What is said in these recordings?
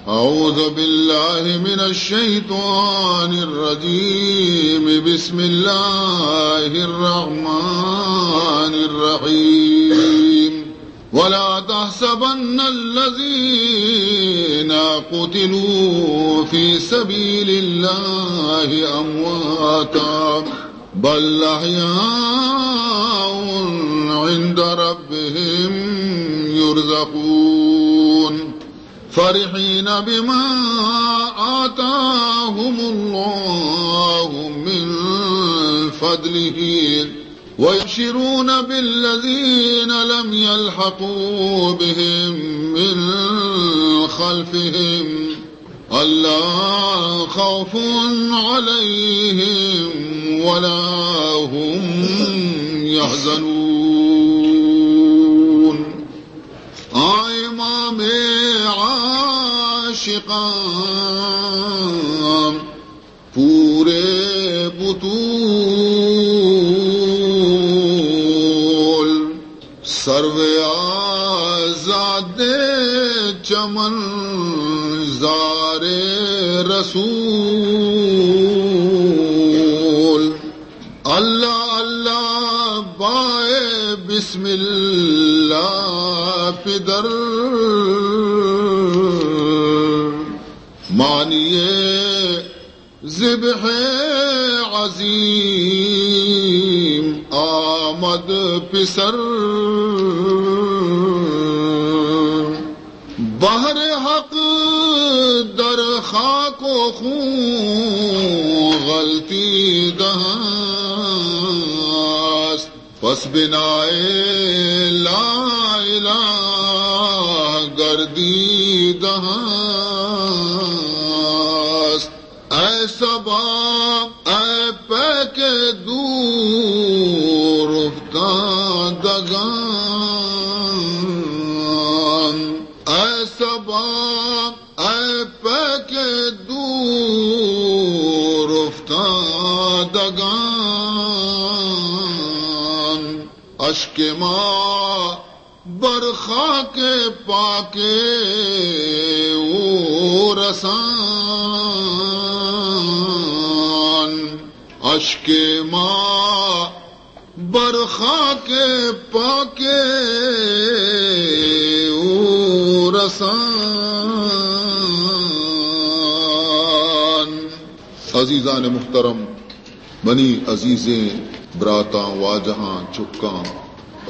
أعوذ بالله من الشيطان الرجيم. بسم الله الرحمن الرحيم. ولا تحسبن الذين قتلوا في سبيل الله أمواتا بل أحياء عند ربهم يرزقون. فرحين بما آتاهم الله من فضله ويبشرون بالذين لم يلحقوا بهم من خلفهم ألا خوف عليهم ولا هم يحزنون. آ امام عاشقان پورے بتول، سرو آزاد چمن زار رسول. اللہ اللہ بائے بسم اللہ پدر، مانی ذبح عظیم آمد پسر. بہر حق در خاک و خون غلطیدہ است، پس بنائے لا الہ گردیدہ است. اے صبا، اے پیک دور افتادگان، اے صبا، اے پیک دور افتادگان، اشک ما بر خاک پاک او رسان، اشک ما بر خاک پاک او رسان. عزیزان محترم، منی عزیزیں براتاں، واجہاں، چکاں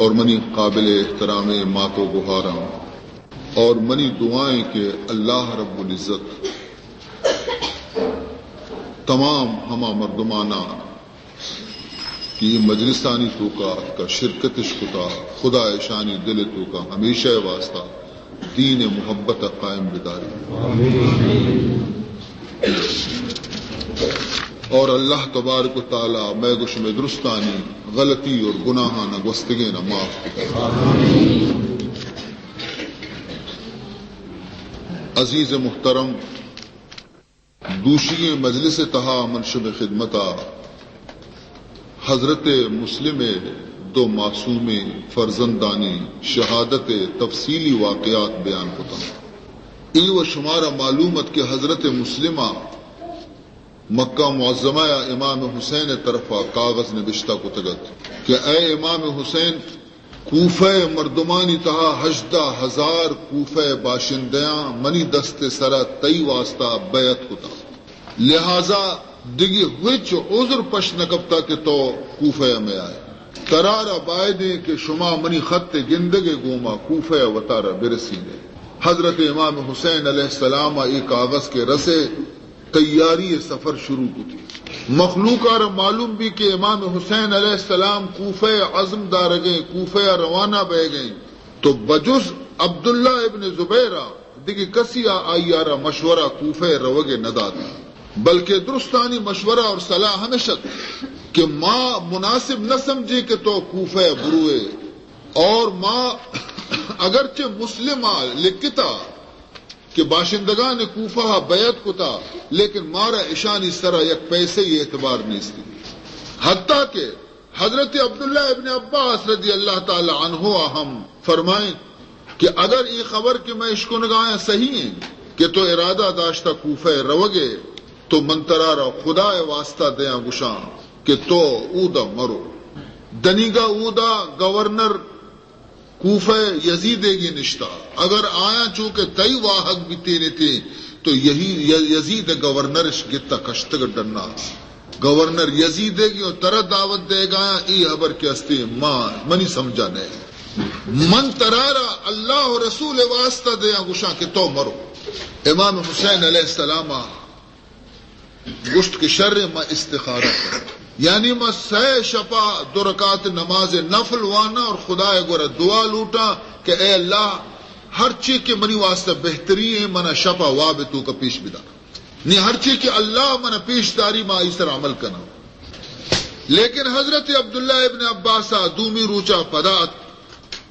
اور منی قابل احترامیں مات و گہاراں، اور منی دعائیں کہ اللہ رب العزت تمام ہما مردماناں کہ اے مجلسانی توکا اتکا شرکتش کتا، خدا اشانی دل توکا ہمیشہ واسطہ دین محبت قائم بداری. اور اللہ تبارک و تعالی مئے گو شمئے درستانی غلطی اور گناہانا گوستگینا معاف کتا. عزیز محترم، دوشیگیں مجلس ء تہا من شمئے خدمت ء حضرت مسلم ء دو معصومیں فرزندانی شہادت ء تفصیلی واقعات بیان کتاں. اے و شمارا معلوم ات کہ حضرت مسلم ء مکہ معظمہ ء امام حسین ء طرفا کاغذ نبشتہ کتگ ات کہ اے امام حسین، کوفہ ء مردمانی تہا ہژدہ ہزار کوفہ ء باشندیاں منی دست ء سرا تئی واسطہ بیعت کتا، لہذا دگہ ہچ عذر پش نہ کپتا کہ تو کوفہ ء میائے. ترارا بائدیں کہ شما منی خط ء گندگ ء گوما کوفہ ء وتارا برسینے. حضرت امام حسین علیہ السلام ء اے کاغذ کہ رسے، تیاری ء سفر شروع کتی. مخلوق ء را معلوم بی کہ امام حسین علیہ السلام کوفہ ء عزم دارگیں، کوفہ ء روانہ بئیگیں، تو بجز عبداللہ ابن زبیر ء دگہ کسی ء آئی ء را مشورہ کوفہ ء روگ ء نہ دات، بلکہ درستانی مشورہ اور صلاح ہمش ات کہ ما مناسب نہ سمجھیں کہ تو کوفہ ء بروئے، اور ما اگرچہ مسلم ء لکھتا کہ باشندگان کوفہ ء بیعت کتا، لیکن مارا اشانی سرا یک پیسے ء اعتبار نیستی. حتیٰ کہ حضرت عبداللہ ابن عباس رضی اللہ تعالی عنہ ء ہم فرمائیں کہ اگر اے خبر کہ میں اشکنگایاں صحیح ہیں، کہ تو ارادہ داشتہ کوفہ ءَ روگ ءِ، تو من ترا را خدا ءِ واسطہ دیاں گوشاں کہ تو اودا مرو۔ دنیگا اودا گورنر کوفہ ءِ یزید ئیگی نشتہ۔ اگر آیاں چو کہ تئی واہگ بیتینتیں تو یہی ی-، یزید ءِ گورنر اش گتہ کشتگ ڈنا۔ گورنر یزید ئیگی و ترا دعوت دیگایاں، ای حبر کہ استیں ما، منی سمجھا نئے۔ من ترا را اللہ و رسول ءِ واسطہ دیاں گوشاں کہ تو مرو۔ امام حسین علیہ السلام ءَ گوشت کہ شر، ما استخارہ کناں۔ یعنی ما سئے شپا دو رکعت نماز نفل واناں اور خدا ءِ گورا دعا لوٹاں کہ اے اللہ، ہر چی کہ منی واسطہ بہتری ایں، منا شپا واب ءِ توکا پیش بدار۔ نی ہر چی کہ اللہ منا پیش داری، ما آئی سر عمل کناں۔ لیکن حضرت عبداللہ ابن عباس ءَ دومی روچا پدا ات،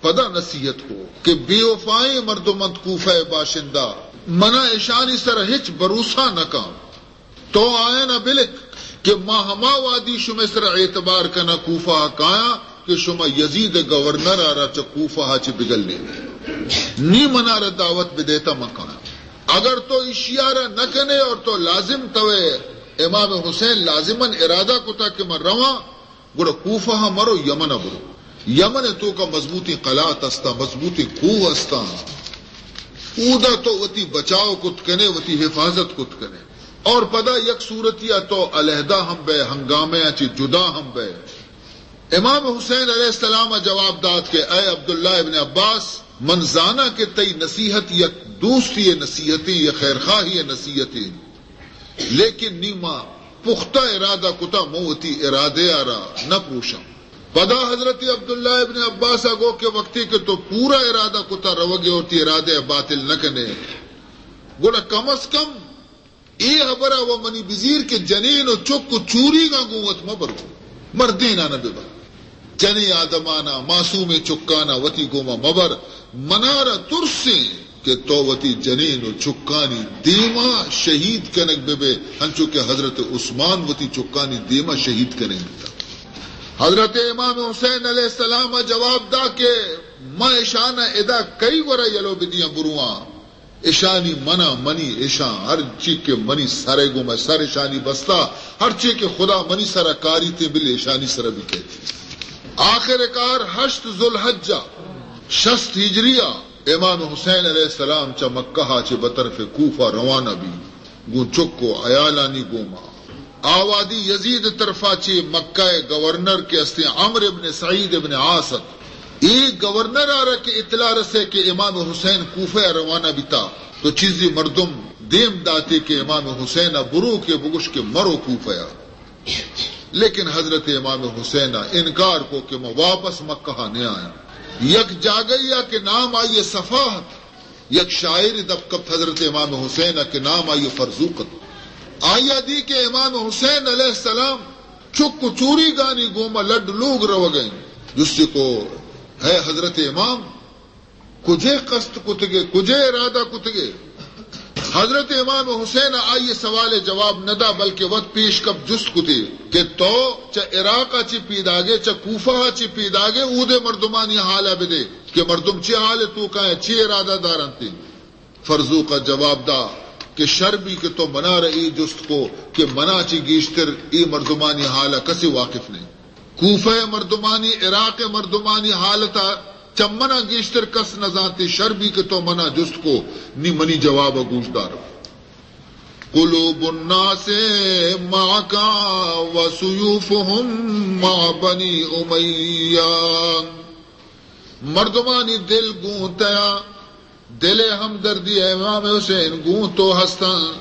پدا نصیحت کو کہ بے وفائیں مردم انت کوفہ ءِ باشندہ، منا اشانی سر ہچ بھروسہ نہ کن۔ تو آیانا بلک کہ ما ہما وہدی شمے سر اعتبار کناں کوفہ ءَ کایاں کہ شما یزید ءِ گورنر ءَ را چہ کوفہ ءَ چہ بگلین۔ نی منا را دعوت بدیتا من کایاں۔ اگر تو اشیا را نہ کنے اور تو لازم توے، امام حسین لازماً ارادہ کتا کہ من رواں، گڑا کوفہ ءَ مرو، یمن ءَ برو۔ یمن ءِ توکا مضبوطیں قلات استاں، مضبوطیں کوہ استاں۔ اودا تو وتی بچاؤ کت کنے، وتی حفاظت کت کنے۔ اور پدا یک صورتیا تو علیحدہ ہم بئے، ہنگامہ ءَ چہ جدا ہم بئے۔ امام حسین علیہ السلام ءَ جواب دات کہ اے عبداللہ ابن عباس، من زاناں کہ تئی نصیحت یک دوستی ءِ نصیحتیں، یک خیرخواہی ءِ نصیحتیں۔ لیکن نی ما پختہ ارادہ کتا، من وتی ارادہ ءَ را نہ پروشاں۔ پدا حضرت عبداللہ ابن عباس ءَ گو کہ وقتی کہ تو پورا ارادہ کتا روگ ءِ اور تی ارادہ ءَ باطل نہ کنے، گڑا کم از کم اے حبر ءَ و منی بزیر کہ جنین و چک و چوریگاں گوں وت مبر، مردیناں نہ ببر۔ جنیں آدماناں، معصومیں چکاناں وتی گوما مبر۔ منارا ترسیں کہ تو وتی جنین و چکانی دیما شہید کنگ ببے، ہنچو کہ حضرت عثمان وتی چکانی دیما شہید کنگ بیتا۔ حضرت امام حسین علیہ السلام ءَ جواب دا کہ من اشانا ادا کئی گورا یلو بدیاں برواں؟ اشانی منا، منی اشاں، ہر چی کہ منی سر ءِ گوما سر اشانی بستا، ہر چی کہ خدا منی سرا کاریتیں بل اشانی سرا بھی کیتی۔ آخر کار ہشت ذوالحجہ شست ہجری ءَ امام حسین علیہ السلام چہ مکہ ءَ چہ بطرف کوفہ روانہ بی، گوں چک و عیالانی گوما۔ آ وہدی یزید ءِ طرفا چہ مکہ ءِ گورنر کہ استیں عمرو ابن سعید ابن عاص ات۔ اے گورنر ءَ را کہ اطلاع رسے کہ امام حسین کوفہ ءَ روانہ بیتا، تو چیزی مردم دیم داتے کہ امام حسین ءَ برو کہ بگوش کہ مرو کوفہ ءَ۔ لیکن حضرت امام حسین ءَ انکار کو کہ من واپس مکہ ءَ نیایاں۔ یک جاگہے ءَ کہ نام آئی ءِ صفا ات، یک شاعرے دپ کپت حضرت امام حسین ءَ کہ نام آئی ءِ فرزوق ات۔ آئی ءَ دی کہ امام حسین علیہ السلام چک و چوریگانی گوما لڈ لوگ روگ ءَ انت۔ جستی کو، اے حضرت امام، کجے قصد کتگے، کجے ارادہ کتگے؟ حضرت امام حسین ءَ آئی ءِ سوال ءِ جواب نہ دا، بلکہ وت پیش کپ جست کتے کہ تو چہ عراق ءَ چہ پیداگے، چہ کوفہ ءَ چہ پیداگے، اودے مردمانی حال ءَ بدے کہ مردم چے حال ءِ توکا انت، چے ارادہ دارنت۔ فرزوق ءَ جواب دا کہ شر بی کہ تو منارا اے جست کو کہ منا چہ گیشتر اے مردمانی حال ءَ کسے واقف نہ انت۔ کوفہ ءِ مردمانی، عراق ءِ مردمانی حالت ءَ چہ منا گیشتر کس نہ زانت۔ شر بی کہ تو منا جست کو، نی منی جواب ءَ گوش دار۔ قلوب الناس معك وسيوفهم مع بني أمية۔ مردمانی دل گوں تیا، دل ءِ ہمدردی امام حسین گوں تو ہستاں،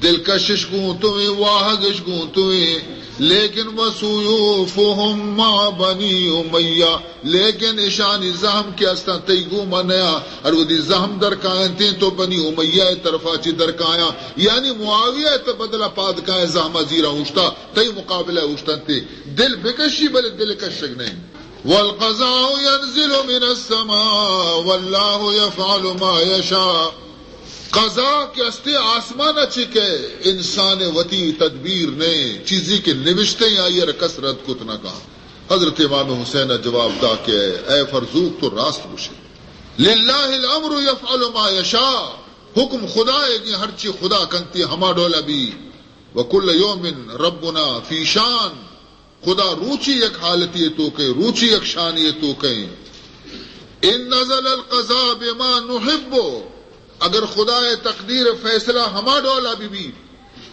دلکشش گوں تو ایں، واہگش گوں تو ایں، لیکن وسيوفهم مع بني أمية، لیکن اشانی زہم کہ ہستاں تئی گوما نیا، ہر وہدی زہم در کاینتیں تو بنی امیہ ءِ طرفا چہ در کایاں، یعنی معاویہ ءِ بدلا پاد کایاں، زہما زیرا اوشتا، تئی مقابلہ اوشتنتے، دل بکشی بلے دل کشگ نہیں۔ والقضاء ينزل من السماء والله يفعل ما يشاء۔ قضا کہ استے آسمان ءَ چہ کئے، انسان ءِ وتی تدبیر نئے، چیزے کہ نبشتہ ایں آئی ءَ را کس رد کت نہ کن۔ حضرت امام حسین ءَ جواب دا کہ اے فرزوق تو راست گوشے۔ لله الأمر يفعل ما يشاء۔ حکم خدا ئیگیں، ہرچی خدا کنتی ہما ڈولا بی۔ وکل یوم ربنا فی شان۔ خدا روچی یک حالتی توکئے، روچی یک شانی توکئے۔ ان نزل القضاء بما نحب، اگر خدائے تقدیر فیصلہ ہما ڈولا بہ بیت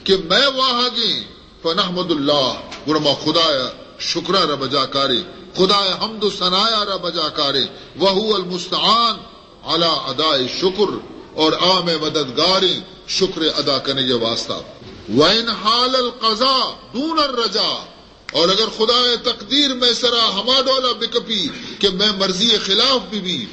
کہ مئے واہگیں، فنحمد اللہ، گڑا ما خدائے شکرا را بجا کاریں، خدائے حمد و ثنایا را بجا کاریں، وہو المستعان علی اداء شکر، اور آ مئے مددگاریں شکر ادا کنگے واسطہ۔ وان حال القضاء دون الرجاء، اور اگر خدائے تقدیر مئے سرا ہما ڈولا بکپی کہ مئے مرضی خلاف بہ بی،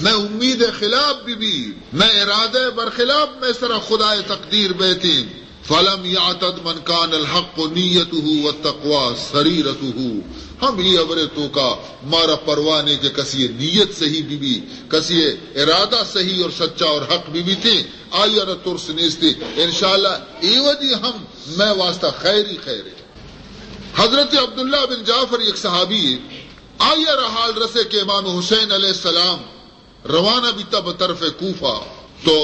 مئے امید خلاف بہ بی، مئے ارادہ برخلاف مئے سرا خدائے تقدیر بیتیں، فلم یعتد من کان الحق نیتہ والتقوی سریرتہ، ہم ای ہبرے توکا مارا پرواہ نے کہ کسی نیت صحیح بہ بی، کسی ارادہ صحیح اور سچا اور حق بہ بیتیں، آئی را ترس نیستی۔ انشاءاللہ ایودی ہم مئے واسطہ خیری خیرے۔ حضرت عبداللہ بن جعفر یک صحابی، آئی را حال رسے کہ امام حسین علیہ السلام روانہ بیتا بہ طرف کوفہ، تو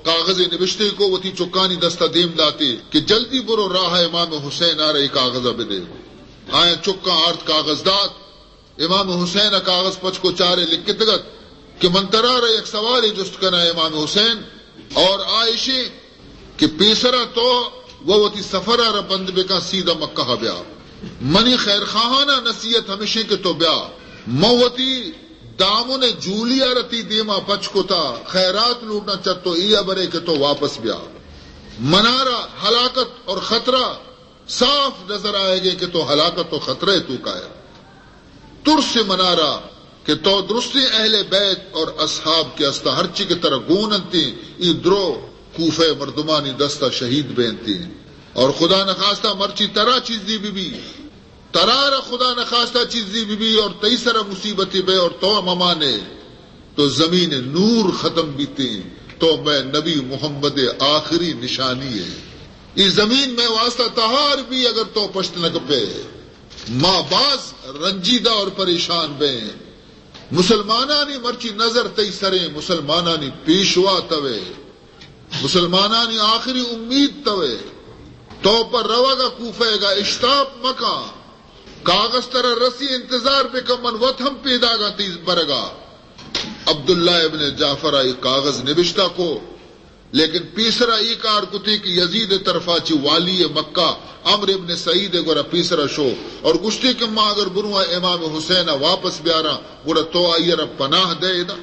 کاغذے نبشتے کو، وتی چکانی دستا دیم داتے کہ جلدی برو راہ امام حسین آرا اے کاغذا بدے۔ آیاں چکاں آرت کاغذ دات۔ امام حسین ء کاغذ پچ کو، چارے لکتگ ات کہ من ترا را یک سوالے جست کناں امام حسین، اور آ ایشیں کہ پیسرا تو و وتی سفر ء را بند بکن، سیدھا مکہ ء بیا۔ منی خیرخواہاناں نصیحت ہمیشیں کہ تو بیا، من وتی دامن ء جولی ء را تی دیما پچ کتا، خیرات لوٹاں چہ تو، اے ہبرے کہ تو واپس بیا۔ منارا ہلاکت اور خطرہ صاف نظر آئیگے کہ تو ہلاکت و خطرہ ء توکا ئے۔ ترس منارا کہ تو درستیں اہل بیت اور اصحاب کہ استا، ہرچی کہ ترا گون انتیں، ای درو کوفہ مردمانی دستا شہید بینتیں۔ اور خدا نخواستہ مرچی ترا چیزی بہ بی، ترا را خدا نخواستہ چیزی بہ بی اور تئی سرا مصیبتی بے اور تو ممانے، تو زمین نور ختم بیتیں، تو مئے نبی محمد آخری نشانی ئے۔ ای زمین مئے واسطہ تہار بی اگر تو پشت نہ کپے۔ ما باز رنجیدہ اور پریشان بیں۔ مسلمانانی مرچی نظر تئی سریں، مسلمانانی پیشوا توے، مسلمانانی آخری امید توے۔ تو پہ روگا کوفہ گا اشتاپ مکاں۔ کاغذ ترا رسی، انتظار بکن، من وت ہم پیداگاں تئی برگا۔ عبداللہ ابن جعفر ء اے کاغذ نبشتہ کو، لیکن پیسرا اے کار کتی کہ یزید ء طرفا چہ والی مکہ عمرو ابن سعید ء گورا پیسرا شو اور گوشتی کہ ما اگر برواں امام حسین ء واپس بیاراں، گڑا تو آئی ء را پناہ دے ادا،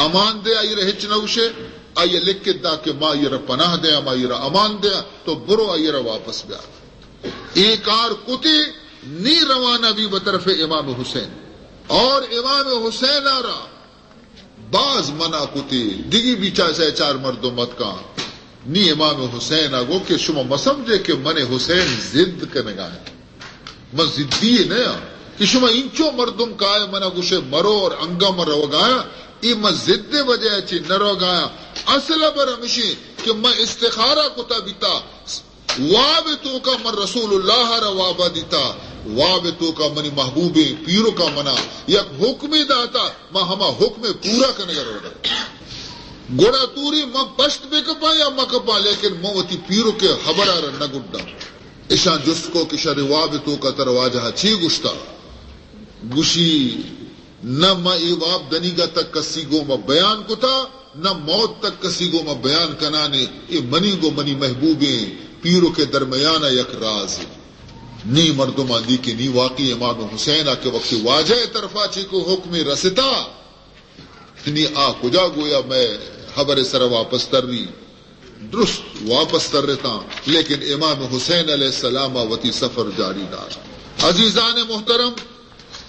امان دے، آئی ء را ہچ نہ گوشے، آئی ء لکھت دا کہ ما آئی ء را پناہ دیاں، ما آئی ء را امان دیاں، تو برو آئی ء را واپس بیار۔ اے کار کتی، نی روانہ بی بطرف امام حسین۔ اور امام حسین ء را باز منع کتی، دگی بیچا سے چار مردم اتکاں۔ نی امام حسین ء گو کہ شما مسمجھے کہ من حسین ضد کنگا ہیں۔ من ضدی نہ آں کہ شما انچو مردم کائے منا گوشے مرو اور انگا من روگایاں، اے من ضد وجہ چی نہ روگایاں۔ اصل خبر ہمشی کہ من استخارہ کتا بیتا، واب توکا من رسول اللہ را وابا دیتا، واب توکا منی محبوبیں پیرکا منا یک حکمے داتا، من ہما حکم پورا کنگا روگا۔ گڑا توری من پشت بکپاں یا مکپاں، لیکن من وتی پیرکے خبرا را نہ گڈاں۔ اشاں جست کو کہ شر واب توکا ترا واجہ چی گشتا؟ گشی، نہ من اے واب دنیگا تک کسی گوما بیان کتا، نہ موت تک کسی گوما بیان کنانے۔ اے منی گو منی محبوبیں پیرکے درمیانا یک رازے۔ نی مردماں دی کہ نی واقعی امام حسین ء کہ وقتی واجہ ء طرفا چی کو حکمے رستا، نی آ کجا گویا مئے خبر سر واپس تری؟ درست واپس ترتاں، لیکن امام حسین علیہ السلام ء وتی سفر جاری دار۔ عزیزان محترم،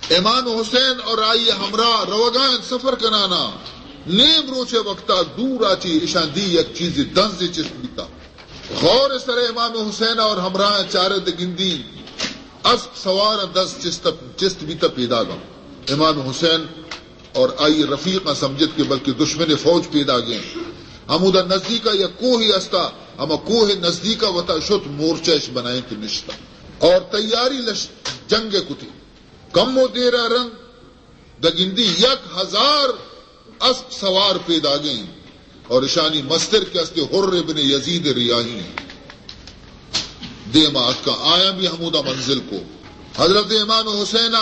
امام حسین اور آئی ہمراہ روگان سفر کنانا، نیم روچے وقتا دورا چی اشان دی یک چیزی دنزی چست بیتا۔ غور سر امام حسین اور ہمراہ چارد گندی اسب سوار دست چست، چست بیتا پیداگا۔ امام حسین اور آئی رفیقاں سمجھت کہ بلکہ دشمن فوج پیداگیں۔ ہمودا نزدیکا یک کوہی استا، ہما کوہ نزدیکا وتا شت، مورچہ اش بنائیں کہ نشتا۔ اور تیاری لش جنگ کتی۔ کمو دیرا رند دگندی یک ہزار اسپ سوار پیداگیں۔ اور اشانی مستر کہ استے حر ابن یزید ریاحی دیما اتکا، آیاں بھی ہمودا منزل کو۔ حضرت امام حسین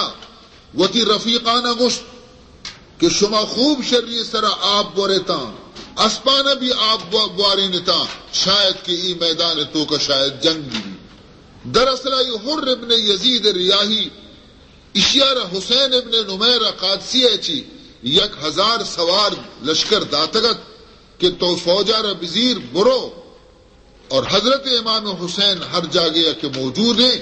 وتی رفیقانا گوشت کہ شما خوب شری سرا آپ بورتاں، اسپانا بھی آپ بو-، بوارینتاں، شاید کہ ای میدان توکا شاید جنگ بھی۔ دراصل ای حر ابن یزید ریاحی، اشیارا حسین ابن نمیرہ قادسیہ چی یک ہزار سوار لشکر داتگت کہ تو فوجا را بزیر برو، اور حضرت امام حسین ہر جاگہ کہ موجود ہیں،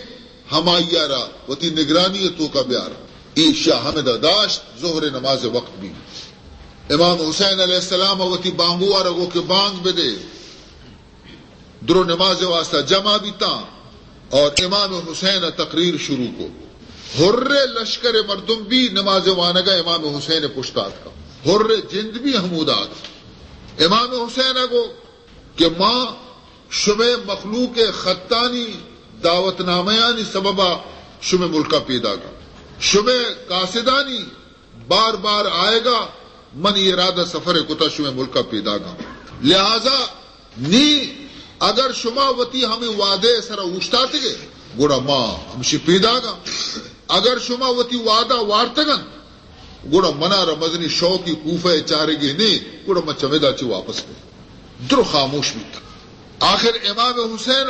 ہمائی را وتی نگرانی توکا بیار۔ ایشیا ہمدا داشت، ظہر نماز وقت بھی۔ امام حسین علیہ السلام وتی بانگو را گو کہ بانگ بدے، درو نماز واسطہ جمع بیتاں اور امام حسین تقریر شروع کو۔ حر لشکر مردم بھی نماز وانگا امام حسین پشتات کا۔ حر جند بھی ہمودات۔ امام حسین گو کہ ما شمئے مخلوق خطانی دعوت نامہانی سببا شمئے ملکا پیداگاں۔ شمئے قاصدانی بار بار آئیگا منی ارادہ سفر کتا شمئے ملکا پیداگاں۔ لہذا نی اگر شما وتی ہمیں وعدے سرا اوشتاتگے، گڑا ما ہمشی پیداگاں۔ اگر شما وتی وعدہ وارتگن، گڑا منا را مزنی شوقی کوفہ چارگی نی، گڑا من چمیدا چی واپس بے۔ درو خاموش بیت۔ آخر امام حسین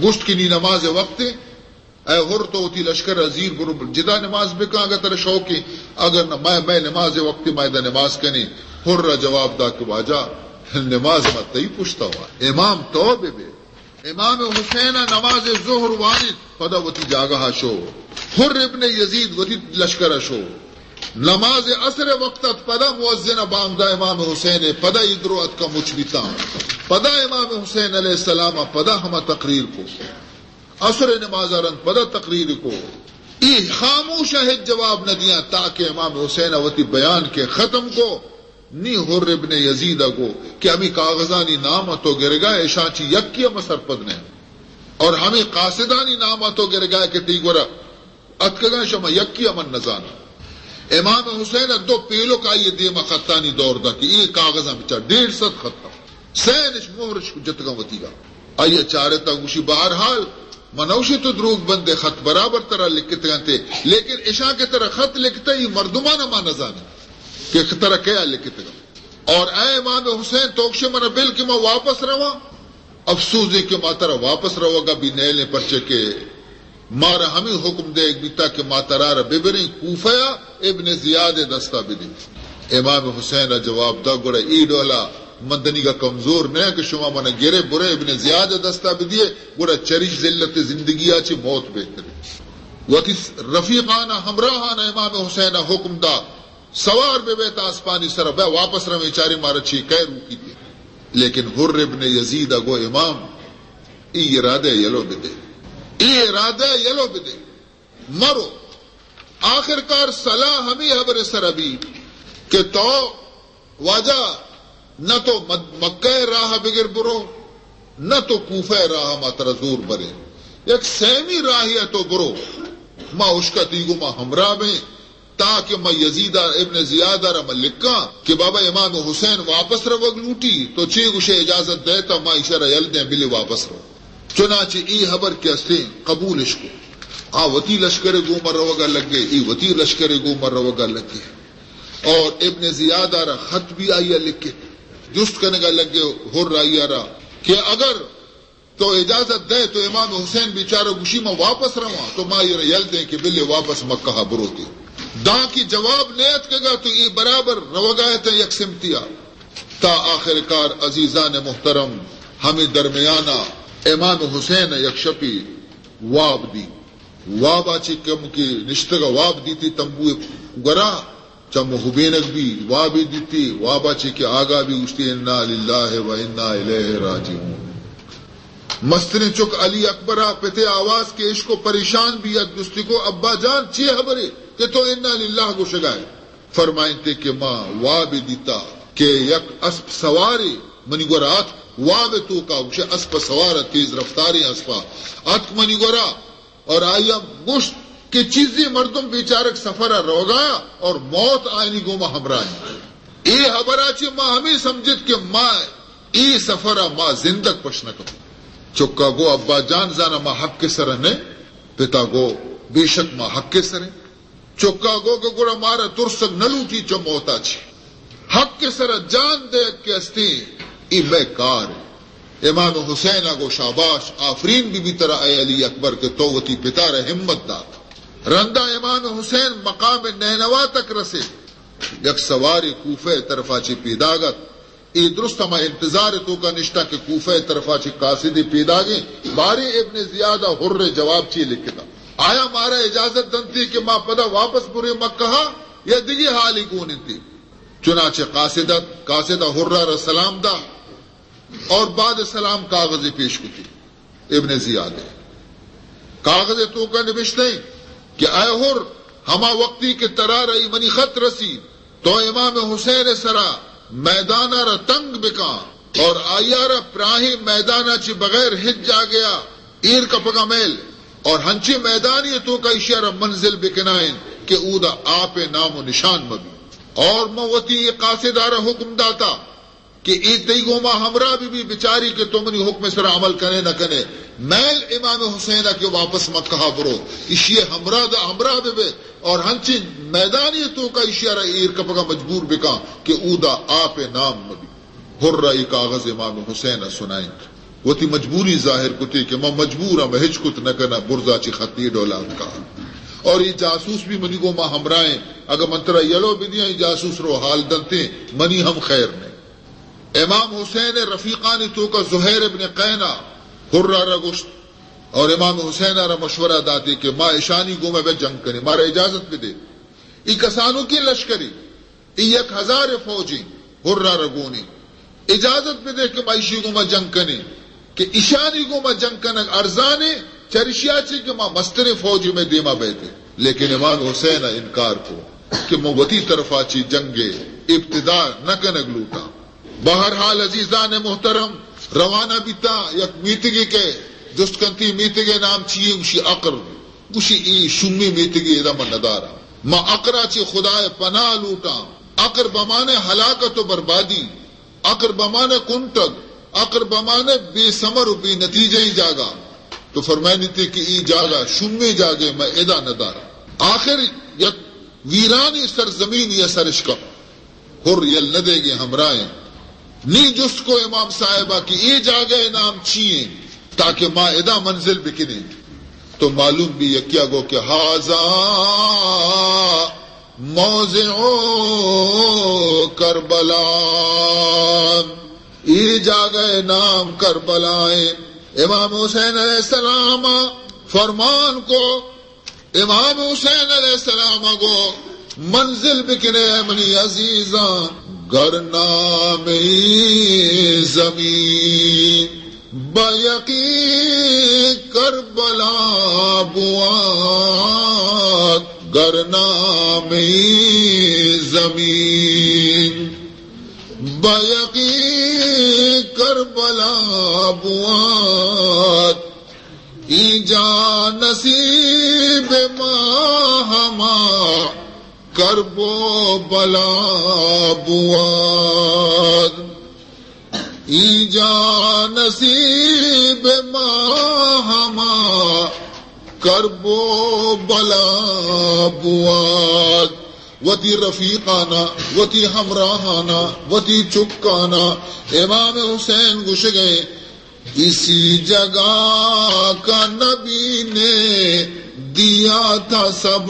گوشت کہ نی نماز وقت اے حر تو وتی لشکر ء زیر برو جدا نماز بکن اگاں ترا شوق ایں، اگر نہ مئے، مئے نماز وقت ما ادا نماز کنیں۔ حر ء جواب دا کہ واجہ نماز ما تئی پشتا وا، امام تو بہ بے۔ امام حسین ء نماز ظہر وانیت پدا وتی جاگہ ء شو۔ حر ابن یزید وتی لشکر ء شو۔ نماز عصر وقت ات پدا مؤذن ء بانگ دا امام حسین ء پدا ای درو اتکا مچ بیتاں۔ پدا امام حسین علیہ السلام ء پدا ہما تقریر کو۔ عصر نماز ء رند پدا تقریر کو۔ ای خاموش ء ہچ جواب نہ دیاں تاکہ امام حسین ء وتی بیان کہ ختم کو۔ نی حر ابن یزید ء گو کہ ہمیں کاغذانی نام ء تو گرگا اشاں چی یکی ء من سرپد نہ اور ہمیں قاصدانی نام ء تو گرگا کہ تی گورا اتکگاں شما یکی ء من نزاناں۔ امام حسین ء دو پیلک آئی ء دیم ء خطانی دور دا کہ اے کاغذاں بچار ڈیڑھ سد خط ء سین اش مہر اش جتگاں وتیگا۔ آئی ء چارت ء گوشی بہرحال من نوشی تو دروگ بندے خط برابر ترا لکھتگاں تے، لیکن اشاں کہ ترا خط لکھتا ای مردمان ء ما نزانیں کہ ترا کیا لکھتگاں۔ اور اے امام حسین تو گشے من بل کہ ما واپس رواں۔ افسوزے کہ ما ترا واپس روگا بھی نیلیں، پرچے کہ مارا ہمیں حکم دیگ بیتا کہ ما ترا را ببریں کوفہ ء ابن زیاد ء دستا بدیں۔ امام حسین ء جواب دا گڑا ای ڈولا من دنیگا کمزور نہ کہ شما من گرے برے ابن زیاد ء دستا بدیے، گڑا چریش ذلت زندگی ء چہ موت بہتریں۔ وتی رفیقان ء ہمراہان ء امام حسین ء حکم دا سوار بہ بیت آسپانی سرا، بیا واپس رویں چاریں مارا چی کئے روکی دے۔ لیکن حر ابن یزید ء گو امام، ای ارادہ یلو بدے، ای ارادہ یلو بدے، مرو۔ آخر کار صلاح ہمیں حبر سرا بی کہ تو واجہ نہ تو مد-، مکہ ء راہ ء بگر برو، نہ تو کوفہ ء راہ ء ما ترا زور بریں۔ یک سیمی راہے ء تو برو، ما اشکا تئی گوما ہمراہ بیں، تاکہ ما یزید ء ابن زیاد ء را ما لکھاں کہ بابا امام حسین واپس روگ لوٹی، تو چے گوشے اجازت دے تا ما ایشرا یل دیں بلے واپس رو۔ چنانچہ ای حبر کہ استیں قبول اش کو۔ آ وتی لشکر ء گوما روگا لگے، ای وتی لشکر ء گوما روگا لگے۔ اور ابن زیاد ء را خط بھی آئی ء لکھت، جست کنگا لگے حر آئی ء را کہ اگر تو اجازت دے تو امام حسین بیچارہ گوشی ما واپس رواں، تو ما اے را یل دیں کہ بلے واپس مکہ ء بروتے۔ دانکہ جواب نیتکگا تو اے برابر روگا اتاں یک سمتیا۔ تا آخر کار عزیزان محترم ہمیں درمیانا امام حسین یک شپی واب دی۔ وابا چہ کم کہ نشتگا واب دیتی تمبوئے گورا چم ہبینگ بی، وابے دیتی، وابا چہ کہ آگاہ بی گوشتی، انا للہ و انا الیہ راجعون۔ مستریں چک علی اکبرا پتے آواز کہ اشکو پریشان بی ات، گوشتی کو، ابا جان، چی حبرے کہ تو انا للہ گوشگائے؟ فرمائنتے کہ ما وابے دیتا کہ یک اسپ سوارے منی گورا اتک، واب توکا گوشے اسپ سوارا، تیز رفتاریں اسپا اتک منی گورا، اور آئی ء گوشت کہ چیزے مردم بیچارگ سفر ء روگایا اور موت آیانی گوما ہمراہ انت۔ اے ہبرا چہ ما ہمے سمجھت کہ ما اے سفرا ما زندگ پش نہ کپیں۔ چکا گو، ابا جان، زانا ما حق سر نہ۔ پتا گو، بے شک ما حق سر۔ چکا گو کہ گڑا مارا ترسگ نہ لوٹی چہ موتا چی۔ حق سر جان دے کہ استیں، اے مئے کار۔ امام حسین گو، شاباش، آفرین بی بی ترا اے علی اکبر کہ تو وتی پتارا ہمت دات۔ رندا امام حسین مقام نینوا تک رسے۔ یک سوارے کوفہ طرفا چہ پیداگ ات۔ اے درست ہما انتظار توکا نشتا کہ کوفہ طرفا چہ قاصدے پیداگیں۔ باریں ابن زیاد ء حر ء جواب چی لکھتا؟ آیا مارا اجازت دنتی کہ ما پدا واپس بریں مکہ ء یا دگہ حالی گون انتی؟ چنانچہ قاصد ات، قاصد ء حر ء را سلام دا اور بعد سلام کاغذے پیش کتی۔ ابن زیاد ء کاغذ ء توکا نبشتہ انت کہ اے حر، ہما وقتی کہ ترا رئی منی خط رسی، تو امام حسین ء سرا میدان ء را تنگ بکاں اور آئی ء را پراہیں میدان ء چہ بغیر ہچ جاگہ ء ایر کپگ ء میل اور ہنچیں میدانی ء توکا ایشی ء را منزل بکنائین کہ اودا آپ ء نام و نشان مہ بی۔ اور من وتی اے قاصد ء را حکم داتا کہ اے تئی گوما ہمراہ بہ بی، بچاری کہ تو منی حکم ء سرا عمل کنے نہ کنے۔ میل امام حسین ء کہ واپس مکہ ء برو، ایشی ء ہمراہ دا، ہمراہ بہ بے اور ہنچیں میدانی توکا ایشی ء را ایر کپگ ء مجبور بکاں کہ اودا آپ ء نام مہ بی۔ حر ء اے کاغذ امام حسین ء سنائینت۔ وتی مجبوری ظاہر کتی کہ من مجبور آں، من ہچ کت نہ کناں، برزا چی خط اے ڈولا اتکا۔ اور اے جاسوس بھی منی گوما ہمراہ ہیں، اگہ من ترا یلو بدیاں، اے جاسوس رو حال دنتے، منی ہم خیر نے۔ امام حسین ء رفیقانی توکا زہیر ابن قینا حر ء را گوشت اور امام حسین ء را مشورہ داتے کہ ما اشانی گوما بہ جنگ کنیں، مارا اجازت بدے۔ ای کسانوکیں لشکری، ای یک ہزار فوجیں، حر ء را گونی۔ اجازت بدے کہ ما اشی گوما جنگ کنیں کہ اشانی گوما جنگ کنگ ارزانے، چرشیا چی کہ ما مستریں فوج میں دیما بیتے۔ لیکن امام حسین ء انکار کو کہ من وتی طرفا چی جنگ ء ابتدا نہ کنگ لوٹاں۔ بہرحال عزیزان محترم، روانہ بیتا یک میتگے کہ جست کنتی، میتگے نام چیئے؟ گوشی اقر۔ گوشی اے شومی میتگے، ادا من نداراں۔ ما اقرا چی خدائے پناہ لوٹاں۔ اقر بمانے ہلاکت و بربادی، اقر بمانے کنٹگ، اقر بمانے بے ثمر و بے نتیجہ ای جاگہ۔ تو فرمائنیتے کہ ای جاگہ شومی جاگہ، من ادا نداراں۔ آخر یک ویرانی سرزمین یا سرشکم۔ حر یل نہ دیگیں ہمراہیں۔ نی جست کو امام صاحبا کہ اے جاگہ نام چی ہیں تاکہ ما ادا منزل بکنیں؟ تو معلوم بی یکیا گو کہ ہذا موضع کربلا، اے جاگہ نام کربلا ہیں۔ امام حسین علیہ السلام فرمان کو، امام حسین علیہ السلام ء گو منزل بکنے منی عزیزاں، گر نام ای زمین بہ یقین کربلا بوات، گر نام ای زمین بہ یقین کربلا بوات۔ اینجا نصیب ما ہما کرب و بلا بوات، اینجا نصیب ما ہما کرب و بلا بوات۔ وتی رفیقانا، وتی ہمراہانا، وتی چکانا امام حسین گوشگئے، اسی جگہ کا نبی نے دیا تھا سب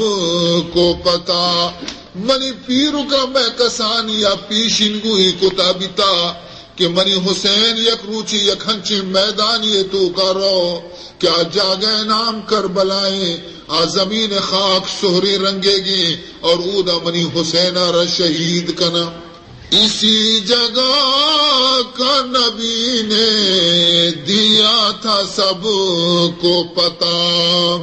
کو پتا۔ منی پیرکا مئے کسانی ء پیشینگوئی کتا بیتا کہ منی حسین یک روچی یک ہنچیں میدانی ء توکا رو کہ آ جاگہ ء نام کربلائیں، آ زمین ء خاک سہریں رنگیگیں اور اودا منی حسین ء را شہید کناں۔ اسی جگہ کا نبی نے دیا تھا سب کو پتا،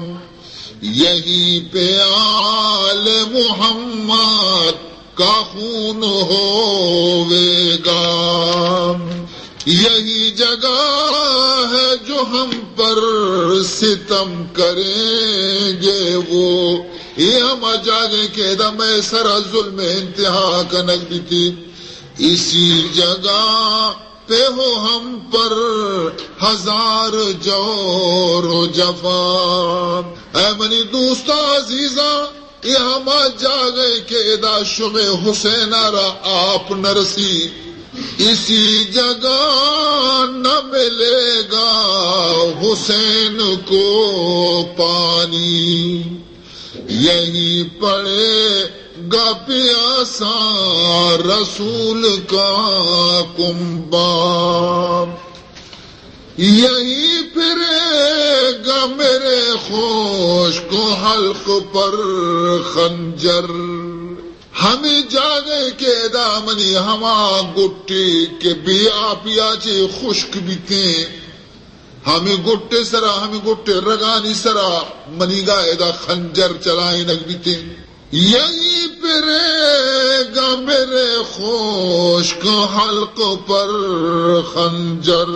یہیں پہ آل محمد کا خون ہوے گا، یہی جگہ ہے جو ہم پر ستم کریں گے وہ۔ اے ہما جاگہ کہ ادا مئے سرا ظلم انتہا کنگ بیتی۔ اسی جگہ پہ ہو ہم پر ہزار جور و جفا۔ اے منی دوستاں، عزیزاں، اے ہما جاگہ کہ ادا شمے حسین ءَ را آپ نہ رسی، اسی جگہ نہ ملے گا حسین کو پانی۔ یہیں پڑے گا پیاسا رسول کا کنبہ، یہیں پھرے گا میرے خشک حلق پر خنجر۔ ہمے جاگہ کہ ادا منی ہما گٹے کہ بے آپیا چہ خشک بیتیں، ہمے گٹے سرا، ہمے گٹے رگانی سرا منیگا ادا خنجر چلائینگ بیتیں۔ یہیں پھرے گا میرے خشک حلق پر خنجر،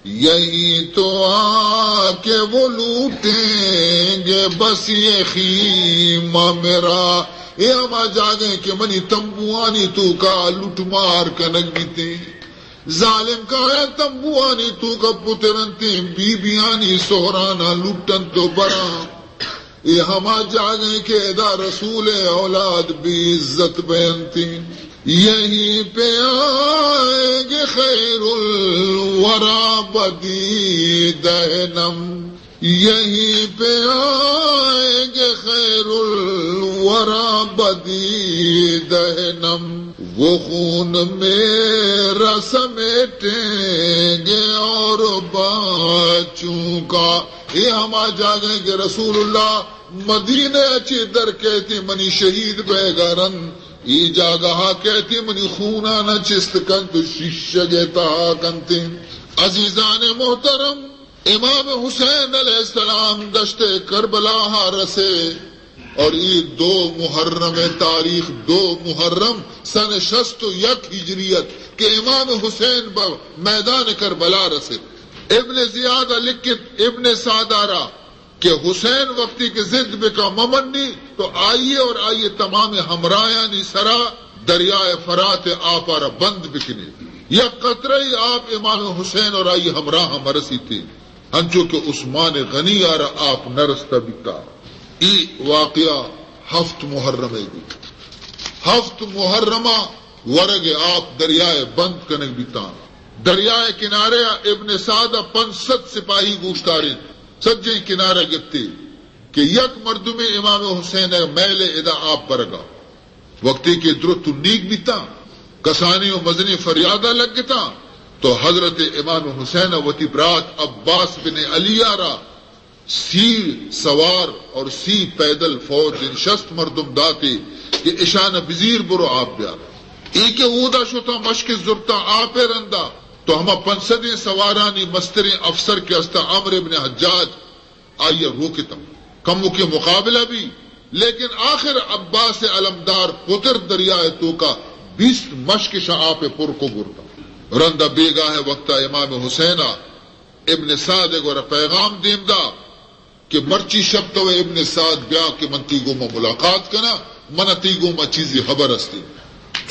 یہیں تو آ کے وہ لوٹیں گے بس یہ خیمہ میرا۔ اے ہما جاگہ کہ منی تمبوانی توکا لوٹ مار کنگ بیتیں۔ ظالم کایاں تمبوانی توکا پترنتیں، بی بیانی سہرانا لوٹنت و براں۔ اے ہما جاگہ کہ ادا رسول اولاد بے عزت بینتیں۔ یہیں پہ آئیں گے خیر الورا بدیدہ نم، یہیں پہ آئیں گے خیر الورا بدیدہ نم، وہ خون میرا سمیٹیں گے اور بچوں کا۔ اے ہما جاگہ کہ رسول اللہ مدینہ ءَ چہ در کئیت، منی شہید بیگا رند اے جاگہا کئیت، منی خونانا چست کنت و شیشگ ءِ تہا کنت۔ عزیزان محترم، امام حسین علیہ السلام دشت کربلا ہا رسے، اور اے دو محرم تاریخ، دو محرم سن شست و یک ہجریت کہ امام حسین بہ میدان کربلا رسے۔ ابن زیاد لکھت ابن سعد را کہ حسین وقتی کہ ضد بکا ممنی تو آئیے اور آئیے تمام ہمراہانی سرا دریائے فرات آپا را بند بکنی، یک قطرہ ای آپ امام حسین اور آئی ہمراہ مرسیتی، انچو کہ عثمان غنی آرا آپ نرستہ بیتا۔ ای واقعہ ہفت محرم ءَ بیت۔ ہفت محرم ءَ ورگ ءَ آپ دریائے بند کنگ بیتاں۔ دریائے کنارے ءَ ابن سعد ءَ پنچ سد سپاہی گوشتارینت، سجیں کنارہ گپتے کہ یک مردمے امام حسین ءِ میل ءَ ادا آپ برگا۔ وقتی کہ درو تنیگ بیتاں، کسانی و مزنیں فریادا لگتاں، تو حضرت امام حسین ءَ وتی برات عباس بن علی ءَ را سی سوار اور سی پیدل فوج، یعنی شست مردم داتے کہ اشان بزیر برو آپ بیار۔ اے کہ اودا شتاں مشک زرتاں آپ رندا، تو ہما پنچ سدیں سوارانی مستریں افسر کہ استا عمرو ابن حجاج، آئی ءَ روکتاں۔ کموکیں مقابلہ بی، لیکن آخر عباس علمدار پتر دریائے توکا بیست مشکشاں آپ ءَ پر کو برتاں۔ رندا بیگاہ ءِ وقتا امام حسین ءَ ابن سعد ءِ گورا پیغام دیم دا کہ مرچی شپ تو ابن سعد بیا کہ من تی گوما ملاقات کناں، من تی گوما چیزی خبر استی۔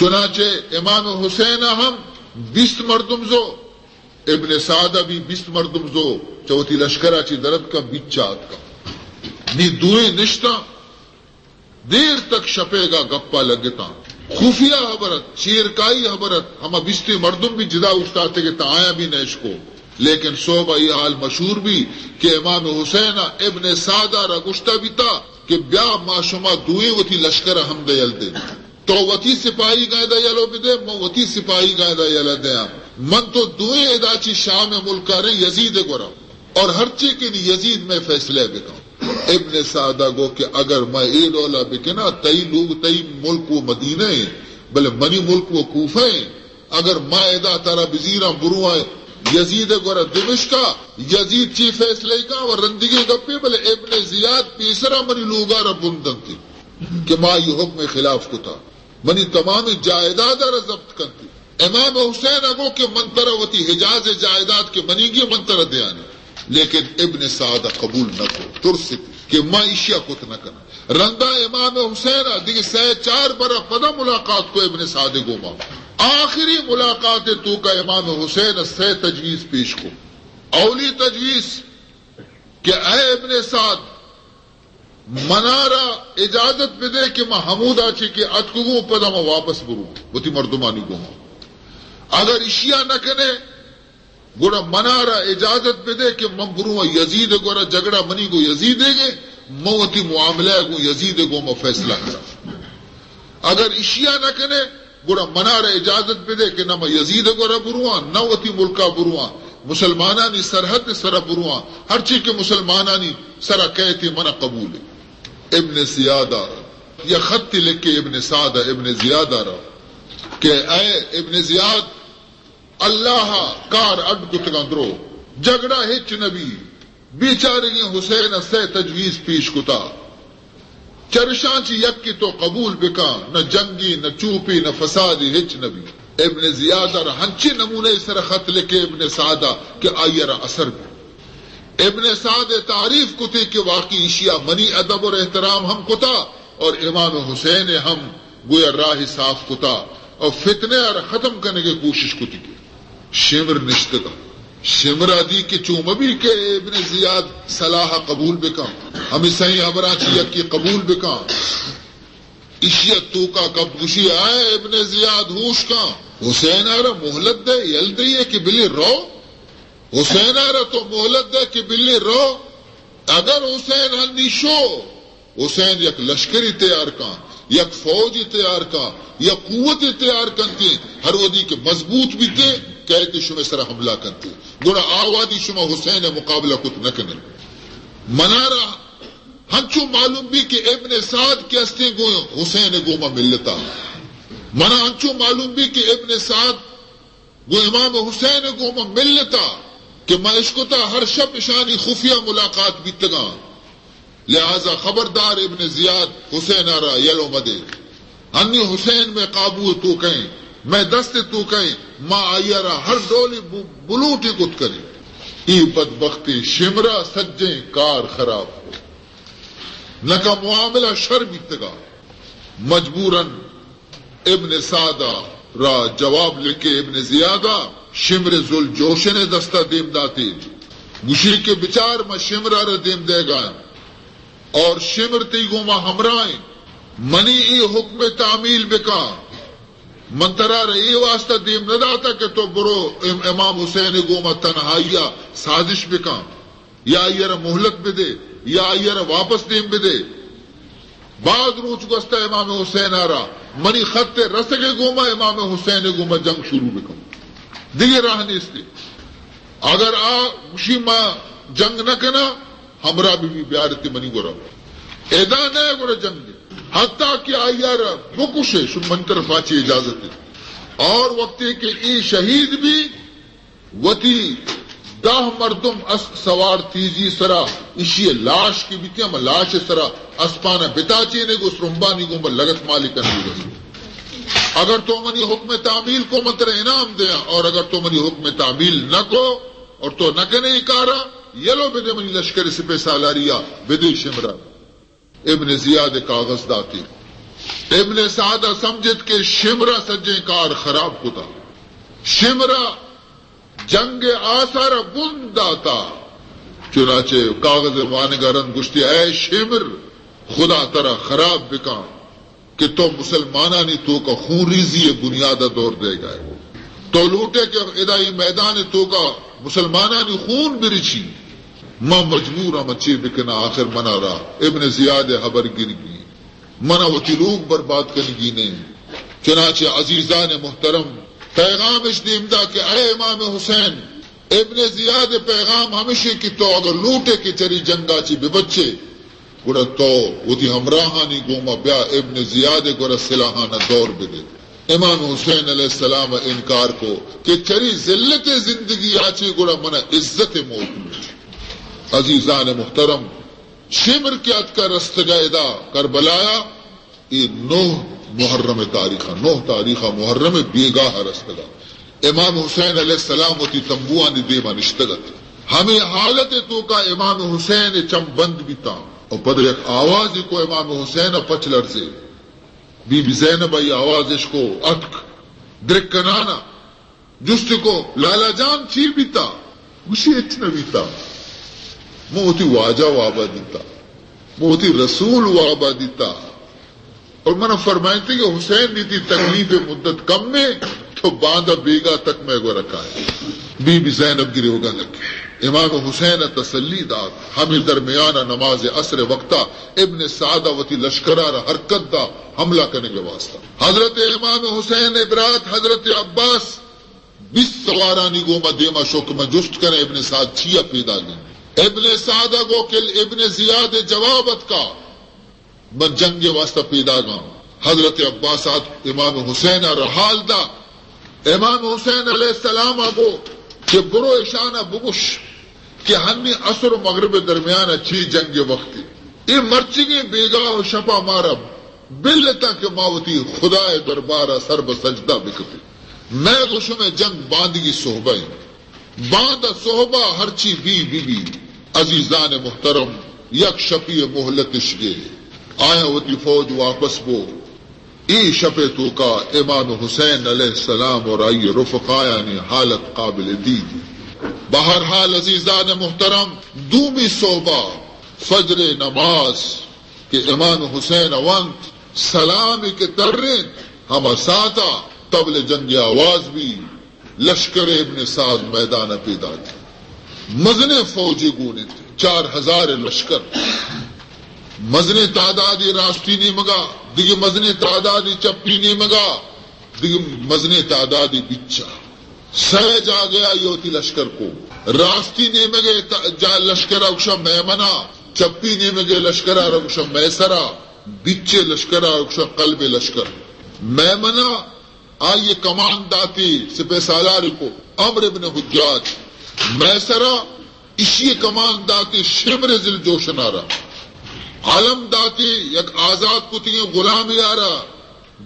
چنانچہ امام حسین ءَ ہم بیست مردم زو، ابن سعد ءَ بی بیست مردم زو، چہ وتی لشکر ءَ چی درد کا بیچ ءَ اتکا۔ نی دوئیں نشتاں، دیر تک شپیگا گپا لگتاں۔ خفیہ حبرت، چیرکائی حبرت، ہما بیستی مردم بی جدا اوشتاتگتاں، آیاں بی نہ اشکو۔ لیکن صحب ءَ اے حال مشہور بی کہ امام حسین ءَ ابن سعد ءَ را گوشتا بیتا کہ بیا ما شما دوئیں وتی لشکر ءَ ہمدا یل دیں۔ تو وتی سپاہیگاں ادا یلو بدے، من وتی سپاہیگاں ادا یلہ دیاں۔ من تو دوئیں ادا چی شام ملک ءَ ریں یزید ءِ گورا، اور ہرچی کہ نی یزید مئے فیصلہ بکن۔ ابن سعد ءَ گو کہ اگر من اے ڈولا بکناں، تئی لوگ، تئی ملک و مدینہ ایں، بلے منی ملک و کوفہ ایں۔ اگر ما ادا ترا بزیراں برواں یزید ءِ گورا دمشق ءَ، یزید چی فیصلہ کاں و رندگیں گپے، بلے ابن زیاد پیسرا منی لوگا را بندنتی کہ ما ای حکم خلاف کتا، منی تمام جائیداد را ضبط کنتی۔ امام حسین ءَ گو کہ من ترا وتی حجاز جائیداد کہ منیگی من ترا دیانی، لیکن ابن سعد قبول نہ کو، ترستی کہ ما ایشیا کت نہ کناں۔ رندا امام حسین ءَ دگہ سہ چار برا پدا ملاقات کو ابن سعد گوما۔ آخری ملاقات ءِ توکا امام حسین ءَ سئے تجویز پیش کو۔ اولی تجویز کہ اے ابن سعد، منارا اجازت بدے کہ من ہمودا چہ کہ اتکگوں پدا من واپس بروں وتی مردمانی گوما۔ اگر اشیا نہ کنے، گڑا منارا اجازت بدے کہ من برواں یزید ءِ گورا، جھگڑا منی گوں یزید ءِ گے، من وتی معاملہ ءَ گوں یزید ءِ گوما فیصلہ کناں۔ اگر اشیا نہ کنے، گڑا منارا اجازت بدے کہ نہ من یزید ءِ گورا برواں، نہ وتی ملکا برواں، مسلمانانی سرحد ءِ سرا برواں، ہرچی کہ مسلمانانی سرا کئیت منا قبول ایں۔ ابن زیاد ءَ یک خطے لکھے ابن سعد ءَ ابن زیاد ءَ را کہ اے ابن زیاد، اللہ ءَ کار اڈ کتگاں درو، جھگڑا ہچ نہ بی۔ بیچارگیں حسین ءَ سئے تجویز پیش کتا، چرشاں چہ یکے تو قبول بکاں، نہ جنگی، نہ چوپی، نہ فسادی، ہچ نہ بی۔ ابن زیاد ءَ را ہنچیں نمونہ ءِ سر ءَ خط لکھے ابن سعد ءَ کہ آئی ءَ را اثر بی۔ ابن سعد ءَ تعریف کتے کہ واقعی اشیا منی ادب اور احترام ہم کتا، اور امام حسین ءَ ہم گویا راہ صاف کتا اور فتنہ ءَ را ختم کنگ ءِ کوشش کتی کہ شمر نشتگا۔ شمر ءَ دی کہ چو مبی کہ ابن زیاد صلاح ءَ قبول بکاں، ہمے سئیں ہبراں چہ یکے قبول بکاں۔ اشی ءَ توکا کپت، گوشی، اے ابن زیاد، ہوش کاں، حسین ءَ را مہلت دے، یل دئیے کہ بلے رو۔ حسین ءَ را تو مہلت دے کہ بلے رو۔ اگر حسین ہنی شو، حسین یک لشکری تیار کاں، یک فوجی تیار کاں، یک قوتی تیار کنتی، ہر وھدی کہ مضبوط بیتے، کئیت شمئے سرا حملہ کنتی، گڑا آ وھدی شما حسین ءِ مقابلہ کت نہ کنے۔ منارا ہنچو معلوم بی کہ ابن سعد کہ استیں گوں حسین ءِ گوما ملتا۔ منا ہنچو معلوم بی کہ ابن سعد گوں امام حسین ءِ گوما ملتا کہ من اشکتا ہر شپ اشانی خفیہ ملاقات بیتگاں، لہذا خبردار ابن زیاد، حسین ءَ را یلو مدے۔ ہنی حسین مئے قابو ءِ توکئیں، مئے دست ءِ توکئیں، ما آئی ءَ را ہر ڈولیں ب-، بلوٹے کت کنیں۔ اے بدبختیں شمر ءَ سجیں کار خراب کو۔ نکا معاملہ شر بیتگا۔ مجبوراً ابن سعد ءَ را جواب لکھے ابن زیاد ءَ شمر ذوالجوشن ءِ دست ءَ دیم داتے۔ گوشی کہ بچار، من شمر ءَ را دیم دئیگا آں اور شمر تئی گوما ہمراہ ایں، منی اے حکم ءِ تعمیل بکاں۔ من ترا را اے واسطہ دیم نہ داتا کہ تو برو ام-، امام حسین ءِ گوما تنہائی ءَ سازش بکاں۔ یا آئی ءَ را مہلت بدے، یا آئی ءَ را واپس دیم بدے۔ باز روچ گوستہ امام حسین ءَ را، منی خط ءِ رسگ ءِ گوما امام حسین ءِ گوما جنگ شروع بکن۔ دگہ راہ نیستی۔ اگر آ گوشی ما جنگ نہ کناں، ہمراہ بہ بی، بیارتی منی گورا۔ ادا نہ گڑا جنگ۔ حتیٰ کہ آئی ءَ را بکشے، شو من طرفا چی اجازت ہے۔ اور وقتی کہ ای شہید بی، وتی دہ مردم اسپ سوار تیزی سرا اشی لاش کہ بیتی، ہم لاش سرا اسپانا بتاچینے گو سرمبانی گوما لگت مالی کنگی گو۔ اگر تو منی حکم تعمیل کو، من ترا انعام دیاں، اور اگر تو منی حکم تعمیل نہ کو اور تو نہ کنے ای کارا، یلو بدے منی لشکر سپہ سالاریا، بدے شمرا۔ ابن زیاد ءَ کاغذ داتی۔ ابن سعد ءَ سمجھت کہ شمر ءَ سجیں کار خراب کتا۔ شمر ءَ جنگ ءِ آسر ءَ بند داتا۔ چنانچہ کاغذ ءِ وانگ ءَ رند گوشتی، اے شمر، خدا ترا خراب بکاں کہ تو مسلمانانی توک ءَ خون ریزی ءِ بنیاد ءَ دور دیگ ءَ ئے۔ تو لوٹ ئے کہ ادا اے میدان ءِ توک ءَ مسلمانانی خون برچی۔ من مجبور آں، من چے بکناں؟ آخر من ءَ را ابن زیاد ءِ ہبر گرگی، من ءَ وتی لوگ برباد کنگی نہ۔ چنانچہ عزیزان محترم، پیغام اش دیم دا کہ اے امام حسین، ابن زیاد ءِ پیغام ہمیش ایں کہ تو اگر لوٹ ئے کہ چری جنگ ءَ چہ بہ بچ ئے، گڑا تو وتی ہمراہانی گوما بیا، ابن زیاد ءِ گورا سلاہاں ءَ دور بدے۔ امام حسین علیہ السلام ءَ انکار کو کہ چری ذلت ءِ زندگی ءَ چہ گڑا من ءَ عزت ءِ موت لوٹ۔ عزیزان محترم، شمر کہ اتکا رستگا ادا کربلایا، اے نو محرم ءِ تاریخ ءَ، نو تاریخ ءَ محرم ءِ بیگاہ ءَ رستگا۔ امام حسین علیہ السلام وتی تمبوانی دیما نشتگ ات۔ ہمے حالت ءِ توکا امام حسین ءِ چم بند بیتاں۔ و پدا یک آوازے کو امام حسین ءَ پچ لرزے۔ بی بی زینب ءَ آواز اش کو اتک۔ درکنانا جست کو، لالا جان چی بیتا؟ گوشی ہچ نہ بیتا، من وتی واجہ وابا دیتا، من وتی رسول وابا دیتا۔ اور من فرمائیتے کہ حسین نی تئی تکلیف مدت کم ہے، تو باندا بیگا تک مئے گورا کائے۔ بی بی زینب گریوگا لگے۔ امام حسین تسلی دات۔ ہمیں درمیان نماز عصر وقتا ابن سعد وتی لشکرا را حرکت دا حملہ کنگے واسطہ۔ حضرت امام حسین برات حضرت عباس بیست سوارانی گوما دیما شو کہ من جست کناں ابن سعد چیا پیداگیں۔ ابن سعد گو کہ ابن زیاد جواب اتکا، من جنگ واسطہ پیداگاں۔ حضرت عباس آت امام حسین ء را حال دا۔ امام حسین علیہ السلام ء گو کہ برو اشان ء بگوش کہ ہنی عصر و مغرب درمیان ء چی جنگ وقتی۔ اے مرچگیں بیگاہ و شپا مارا بل اتاں کہ ما وتی خدا ء دربار ء سر بہ سجدہ بکپی۔ مئے گو شمئے جنگ باندگی صحبہ انت۔ باندا صحبا ہرچی بی بی بی۔ عزیزان محترم، یک شپی مہلت اش گے۔ آیاں وتی فوج واپس بو۔ اے شپ توکا امام حسین علیہ السلام اور آئی رفقایانی حالت قابل دید۔ بہرحال عزیزان محترم، دومی صحبا فجر نماز کہ امام حسین ونت، سلامی کہ ترینت، ہما ساعتا طبل جنگ آواز بی۔ لشکر ابن سعد میدان ء پیداک۔ مزنیں فوجے گون انت، چار ہزار لشکر۔ مزنیں تعدادی راستی نیمگا، دگہ مزنیں تعدادی چپی نیمگا، دگہ مزنیں تعدادی بچا۔ سہ جاگہ آئی وتی لشکر کو۔ راستی نیمگے تا-، جا لشکر ء گوشا میمنا، چپی نیمگے لشکر ء را گوشا میسرا، بچے لشکر ء را گوشا قلب لشکر۔ میمنا آئی ء کمان داتی سپہ سالار کو عمرو ابن حجاج۔ میسرا اشی ء کمان داتی شمر ذی الجوشن ء را۔ علم داتی یک آزاد کتگیں غلامی ء را،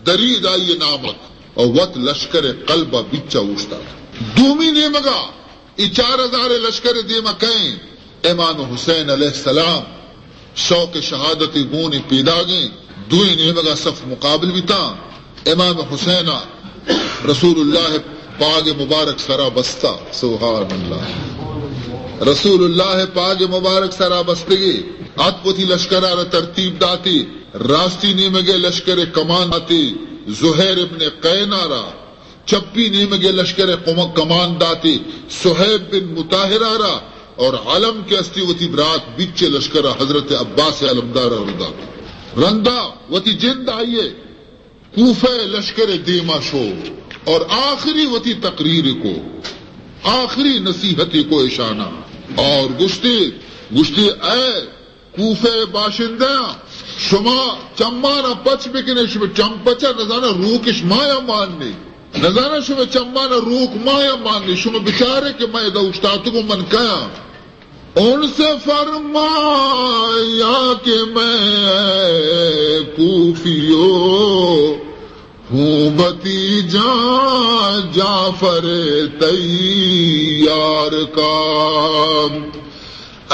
درید آئی ء نامک، اور وت لشکر ء قلب ء بچا اوشتات۔ دومی نیمگا اے چار ہزار لشکر دیما کئیں؟ امام حسین علیہ السلام شوق شہادت گون پیداگیں۔ دوئیں نیمگا صف مقابل بیتاں۔ امام حسین رسول اللہ پاگ مبارک سرا بستا۔ سبحان اللہ۔ رسول اللہ پاگ مبارک سرا بستگی۔ ات وتی لشکر را ترتیب داتی۔ راستی نیمگے لشکر کمان داتی زہیر ابن قینا را۔ چپی نیمگے لشکر ء کم-، کمان داتی صہیب بن مطاہرہ را، اور علم کہ استی وتی برات بچے لشکر ء حضرت عباس علمدار ء را دات۔ رندا وتی جند آئی ء کوفہ ء لشکر ء دیما شو اور آخری وتی تقریر کو، آخری نصیحت کو اشانا اور گشتی، گشتی، اے کوفہ ء باشندہاں، شما چمانا پچ بکنے، شما چم پچا نزانا روکش مایا ماننی۔ نزانا شما چمانا روک مایا ماننی۔ شما بچارے کہ من ادا اوشتاتگوں من کیاں۔ ان سے فرمایا کہ میں کوفیوں ہوں بھتیجا جعفر تیار کا۔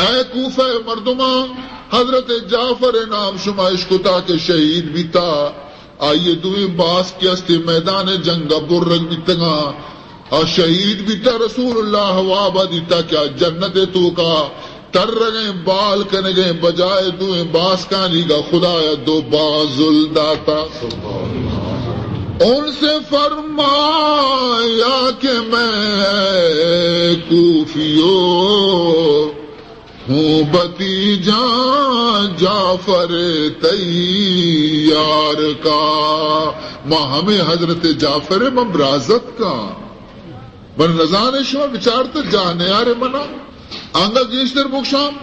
اے کوفہ ء مردماں، حضرت جعفر ء نام شما اشکتا کہ شہید بیتا، آئی ء دوئیں باسک کہ استے میدان جنگ ء برگ بیتگاں، آ شہید بیتا، رسول اللہ واب ء دیتا کہ آ جنت ء توکا ترگیں بال کنگیں، بجائے دوئیں باسکانی گا خدایا دو بازل داتا۔ ان سے فرمایا کہ میں کوفیوں ہوں بھتیجا جعفر تیار کا۔ ما ہمیں حضرت جعفر من برازت کا۔ من نزانے شما بچارت جاہ نیارے منا۔ انگا گیشتر بکشام۔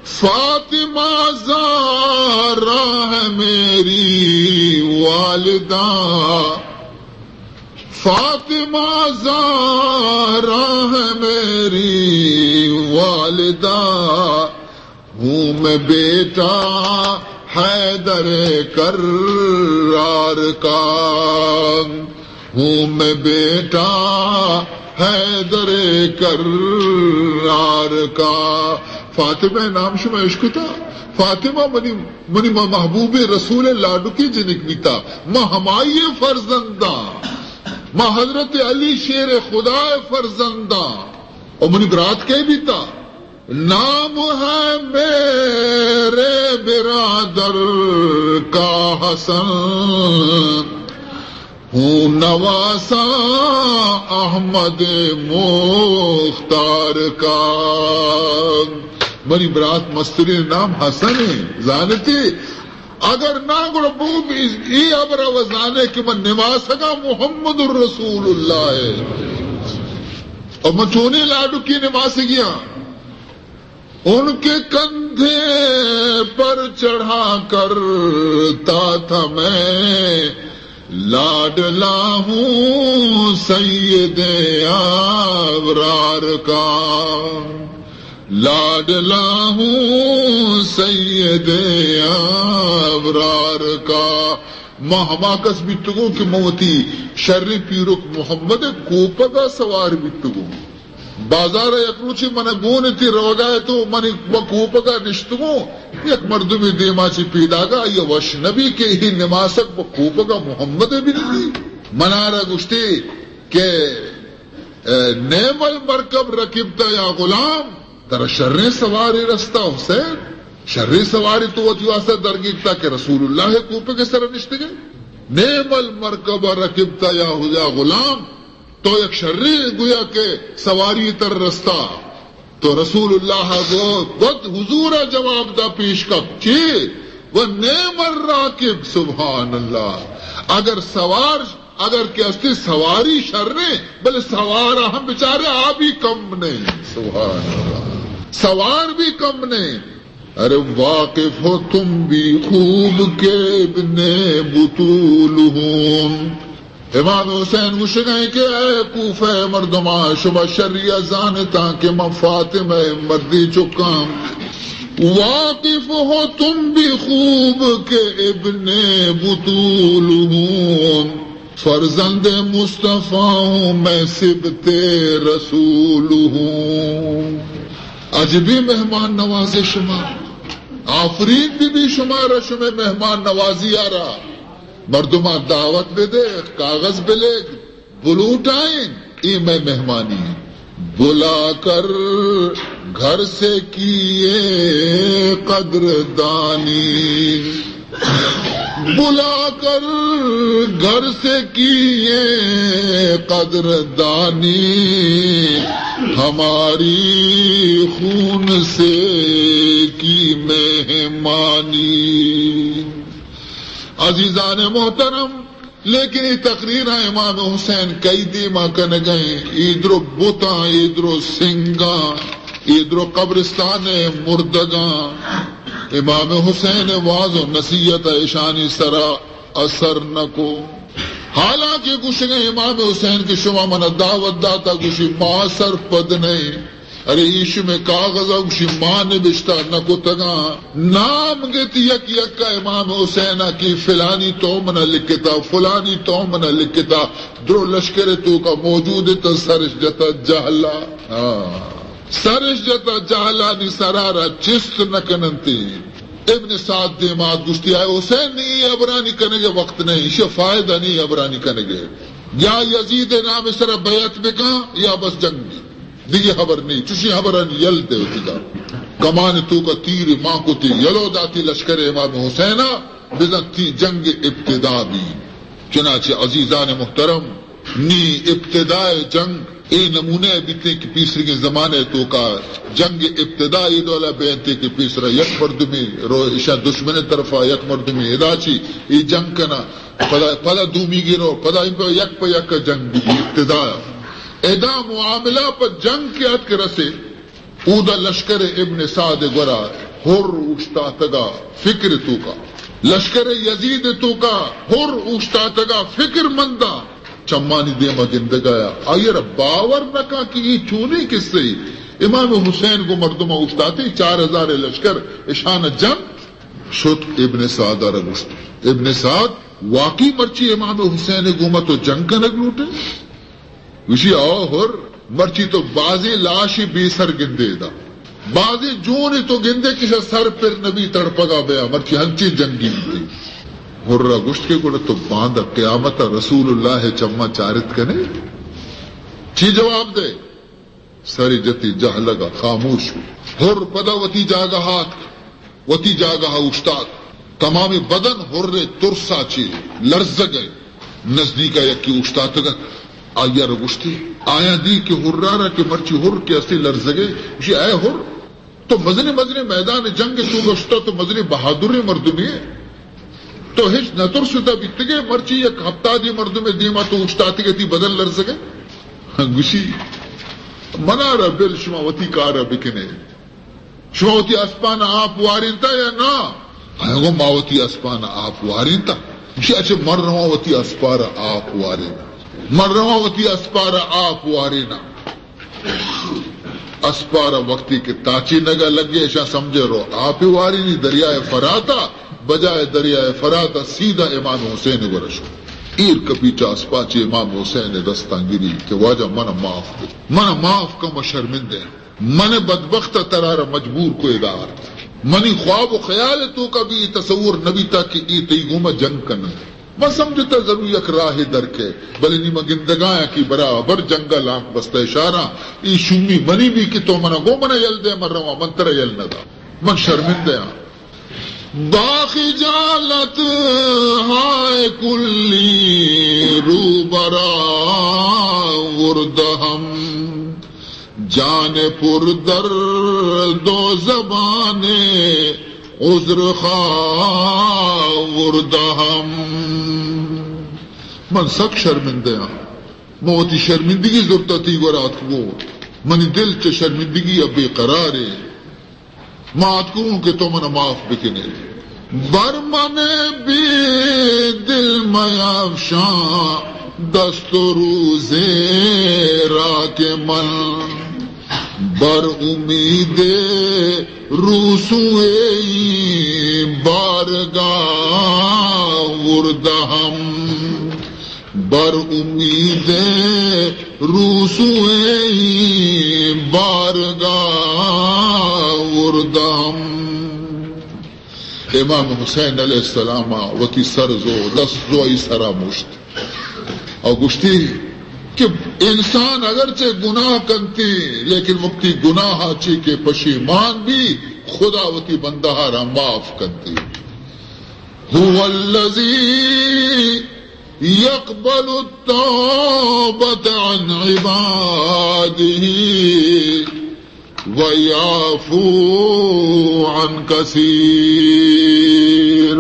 فاطمہ زہرا ہے میری والدہ، فاطمہ زہرا ہے میری والدہ، ہوں میں بیٹا حیدر کرار کا، ہوں میں بیٹا حیدر کرار کا۔ فاطمہ نام شما اشکتا؟ فاطمہ منی، منی ما محبوب رسول لاڈکی جنک بیتا، ما ہمائی فرزنداں۔ ما حضرت علی شیر خدا ءِ فرزنداں۔ او منی برات کئے بیتا؟ نام ہے میرے برادر کا حسن، ہوں نواسا احمد مختار کا۔ منی برات مستریں نام حسن ایں، زانتے؟ اگر نہ گڑا بو بی، اے ہبرا و زانے کہ من نماسگا محمد رسول اللہ ہے۔ اور من چونیں لاڈکی نماسگیاں۔ ان کے کندھے پر چڑھا کرتا تھا میں، لاڈلا ہوں سید ابرار کا، لاڈلا ہوں سید ابرار کا۔ ما ہما کس بیتگوں کہ من وتی شریں پیرک محمد ءِ کوپگ ءَ سوار بیتگوں۔ بازار ءَ یک روچے من ءَ گون اتی روگا ات و من پہ کوپگ ءَ نشتگوں، یک مردمے دیما چہ پیداگ ءَ، آئی ءَ وش نہ بی کہ اے نماسگ پہ کوپگ ءَ محمد ءَ بنندی۔ منارا گوشتی کہ، اے، نعم المرکب رکبت یا غلام، ترا شریں سوارے رستا حسین، شریں سوارے تو وتی واسطہ درگیتا کہ رسول اللہ ءِ کوپگ ءِ سر ءَ نشتگے۔ نعم المرکب رکبت یا، یا غلام، تو یک شریں گویا کہ سواری تر رستا۔ تو رسول اللہ ءَ گو، وت حضور ءَ جواب دا پیش کپ چی؟ و نعم الراکب، سبحان اللہ۔ اگر سوار، اگر کہ استی سواری شریں، بلے سوار ہم بچارے آ بھی کم نہیں، سبحان اللہ۔ سوار بھی کم نہیں۔ ارے واقف ہو تم بھی خوب کہ ابن بتول ہوں۔ امام حسین گوشگائیں کہ اے کوفہ ءِ مردماں، شما شری ءَ زانتاں کہ من فاطمہ ءِ مردی چکاں۔ واقف ہو تم بھی خوب کہ ابن بتول ہوں، فرزند مصطفی ہوں میں سبط رسول ہوں۔ عجبی مہمان نواز شما، آفرین بی بی شما را، شمے مہمان نوازی ءَ را۔ مردماں دعوت بدے، کاغذ بلیغ، بلوٹائیں، اے مئے مہمانی۔ بلا کر گھر سے کیے قدردانی، بلا کر گھر سے کیے قدردانی، ہماری خون سے کی مہمانی۔ عزیزان محترم، لیکن اے تقریر ءَ امام حسین کئی دیما کنگائیں؟ اے درو بتاں، اے درو سنگاں، اے درو قبرستان ءِ مردگاں۔ امام حسین ءِ واز و نصیحت ءَ اشانی سرا اثر نہ کو۔ حالانکہ گوشگیں امام حسین کہ شما منا دعوت داتا، گوشی ما سرپد نہیں۔ ارے ایشی میں کاغذ ءَ گوشی ما نبشتہ نہ کتگاں۔ نام گت یک یک ءَ امام حسین ءَ کہ فلانی تو منا لکھتا، فلانی تو منا لکھتا۔ درو لشکر ءِ توکا موجود ات، سرش جتا جہلا۔ ہاں۔ سرش جتا جہلانی سرا را چست نہ کننتی۔ ابن سعد دیما گوشتی، اے حسین، نی اے ہبرانی کنگے وقت نہیں، ایشی فائدہ نہیں ہبرانی کنگے۔ یا یزید نام سرا بیعت بکن یا بس جنگ بی۔ دگہ ہبر نی، چشیں ہبرانی یل دے وتی دا۔ کمان توکا تیر مان کتی، یلو داتی لشکر امام حسینا، بزاں تی جنگ ابتدا بی۔ چنانچہ عزیزان محترم، نی ابتدائے جنگ اے نمونہ بیتیں کہ پیسریگیں زمانہ توکا جنگ ابتدا اے ڈولا بینتے کہ پیسرا یک مردمی رو اشاں دشمن طرفا، یک مردمی ادا چی اے جنگ کنا، پدا، پدا دومی گرو، پدا اے پہ یک پہ یک جنگ بی ابتدا۔ ادا معاملہ پہ جنگ کہ اتک رسے، اودا لشکر ابن سعد گورا ہر اوشتاتگا فکر توکا، لشکر یزید توکا ہر اوشتاتگا فکر مندا چمانی دیما گندگایا۔ آئی را باور نکا کہ اے چونیں قصہ اے۔ امام حسین گو مردما اوشتاتے، چار ہزار لشکر اشان جنگ شت۔ ابن سعد را گوشت، ابن سعد، واقعی مرچی امام حسین گوما تو جنگ کنگ لوٹے؟ گوشی، او ہر، مرچی تو بازیں لاشے بے سر گندے دا۔ بازیں جونے تو گندے کہ شا سر پر نبی تڑپگا بیا، مرچی ہنچیں جنگی بیتے۔ حر ءَ گوشت کہ گڑا تو باندا قیامت ءَ رسول اللہ ءِ چماں چارت کن ئے؟ چی جواب دئے؟ سرے جتی جہلگ ءَ خاموش بو۔ حر پدا وتی جاگہ ءَ آتک، وتی جاگہ ءَ اوشتات۔ تمامیں بدن حر ءِ ترس ءَ چہ لرزگ ءَ۔ نزدیک ءَ یکے اوشتاتگ ات۔ آئی ءَ را گوشتی، آیاں دی کہ حر ءَ را کہ مرچی حر کہ استی لرزگ ءَ، گوشی، اے حر، تو مزنیں مزنیں میدان جنگ ءِ توک ءَ شتہ، تو مزنیں بہادریں مردمے ئے۔ تو ہچ نہ ترستا بیتگ ئے، مرچی یک ہپتادیں مردمے دیم ءَ تو اوشتاتگ ئے، تئی بدن لرزگ ءَ۔ گوشی، من ءَ را بل، شما وتی کار ءَ بکن ئے۔ شما وتی اسپان ءَ آپ وارینتا یا نا؟ آیاں گو، ما وتی اسپان ءَ آپ وارینتا۔ گوشی، اچھا، من رواں وتی اسپار ءَ آپ واریناں۔ من رواں وتی اسپار ءَ آپ واریناں۔ اسپار ءَ وقتی کہ تاچینگ ءَ لگے، اشاں سمجھے رو آپ وارینی دریائے فرات ءَ، بجائے دریائے فرات ءَ سیدھا امام حسین ءِ گورا شو۔ ایر کپی چہ اسپا، چہ امام حسین ءِ دستاں گری کہ واجہ من ءَ معاف بکن، من ءَ معاف کن، من شرمندہ آں۔ من بدبخت ءَ ترا را مجبور کو ادا آرت۔ منی خواب و خیال ءِ توک ءَ بھی اے تصور نہ بیتا کہ اے تئی گوما جنگ کننت۔ من سمجھتا ضرور یک راہے در کئے، بلے نی من گندگایاں کہ برابر جنگ ءَ لانک بستہ اشاراں۔ اے شومی منی بھی کہ تو من ءَ گو من ءَ یل دے، من رواں، من ترا یل نہ داں۔ من شرمندہ آں۔ با خجالت ہائے کلی رو برآوردہم، جان پر درد و زبان عذر خواوردہم۔ من سک شرمندہ آں۔ من وتی شرمندگی زرتا تئی گورا آتکگوں۔ منی دل چہ شرمندگی ءَ بے قرارے۔ ما آتکگوں کہ تو من ءَ معاف بکن ئے۔ بر من بے دل میافشان دست و روزے را کہ من بر امید روسوی بارگاہ وردہم۔ بر امید روسوی بارگاہ وردہم۔ امام حسین علیہ السلام ءَ وتی سر زو، دست زو آئی سرا مشت۔ او گوشتی کہ انسان اگرچہ گناہ کنتی، لیکن وقتی گناہ ءَ چی کہ پشیمان بی، خدا وتی بندہ ءَ را معاف کنتی۔ هو الذي يقبل التوبة عن عباده ويعفو عن كثير۔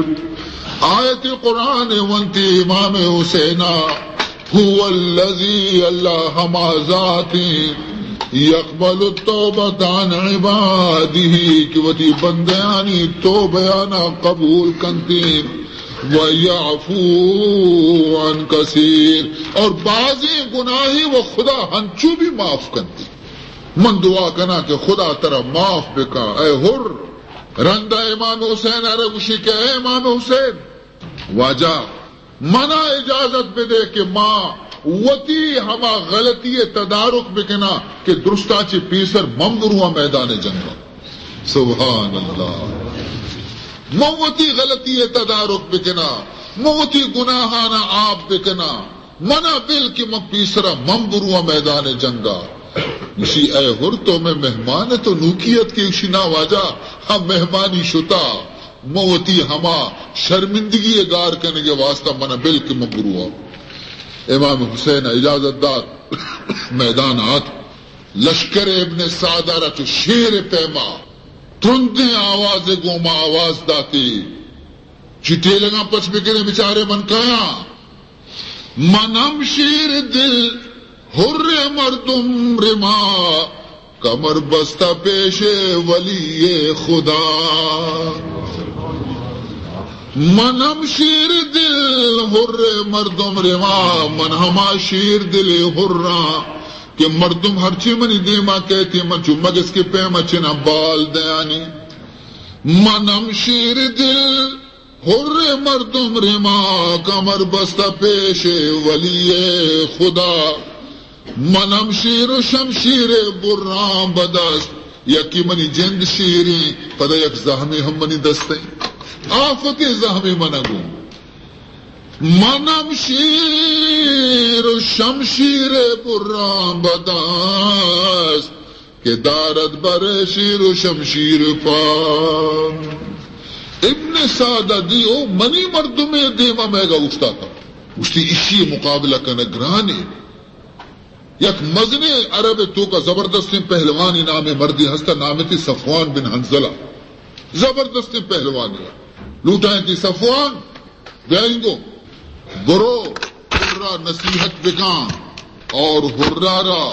آیت قرآن ونتی امام حسینا، هو الذي، اللہ ہما ذات، يقبل التوبة عن عباده، کہ وتی بندیانی توبیانا قبول کنتی، ويعفو عن كثير، اور بعضی گناہی و خدا ہنچو بھی معاف کنتی۔ من دعا کناں کہ خدا ترا معاف بکا، اے حر۔ رندا امام حسین ءَ را گوشی کہ اے امام حسین، واجہ، منا اجازت بدے کہ ما وتی ہما غلطی ءِ تدارک بکناں کہ درستاں چہ پیسر من برواں میدان جنگ ءَ۔ سبحان اللہ۔ من وتی غلطی ءِ تدارک بکناں، من وتی گناہانا آپ بکناں۔ منا بل کہ من پیسرا من برواں میدان جنگا۔ گوشی، اے حر، تو مئے مہمان ئے، تو نوکی اتکے؟ گوشی، نا واجہ، ہم مہمانی شتا، من وتی ہما شرمندگی ءِ گار کنگ ءِ واسطہ منا بل کہ من برواں۔ امام حسین ءَ اجازت دات، میدان آت۔ لشکر ابن سعد ءَ را چو شیر ءِ پیما ترندیں آواز ءِ گوما آواز داتی، چٹیلگاں پچ بکنے بچارے من کایاں۔ من ہم شیر دل حر مردم رما، کمر بستہ پیش ولی خدا۔ من ہم شیر دل حر مردم رما، من ہما شیر دل حراں کہ مردم ہرچی منی دیما کہتی، من چو مگس کے پیما چنا بال دیانی۔ من ہم شیر دل حر مردم رما، کمر بستہ پیش ولی خدا۔ من ہم شیر و شمشیر براں بدست، یکی منی جند شیریں، پدا یک زہمے ہم منی دستیں۔ آفتے زہمے من گوں۔ منم شیر و شمشیر بران بدست، که دارد بر شیر و شمشیر پا. ابن سعد دی او منی مردمے دیما میگا اوشتاتا. گوشتی، اشی مقابلہ کنگ گرانے. یک مزنیں عرب توکا زبردستیں پہلوانی نامے مردی ہستا، نام تی صفوان بن حنظلہ. زبردستیں پہلوانی. لوٹائیں تی صفوان، بیائیں گو، برو، حرا نصیحت بکن اور حرا را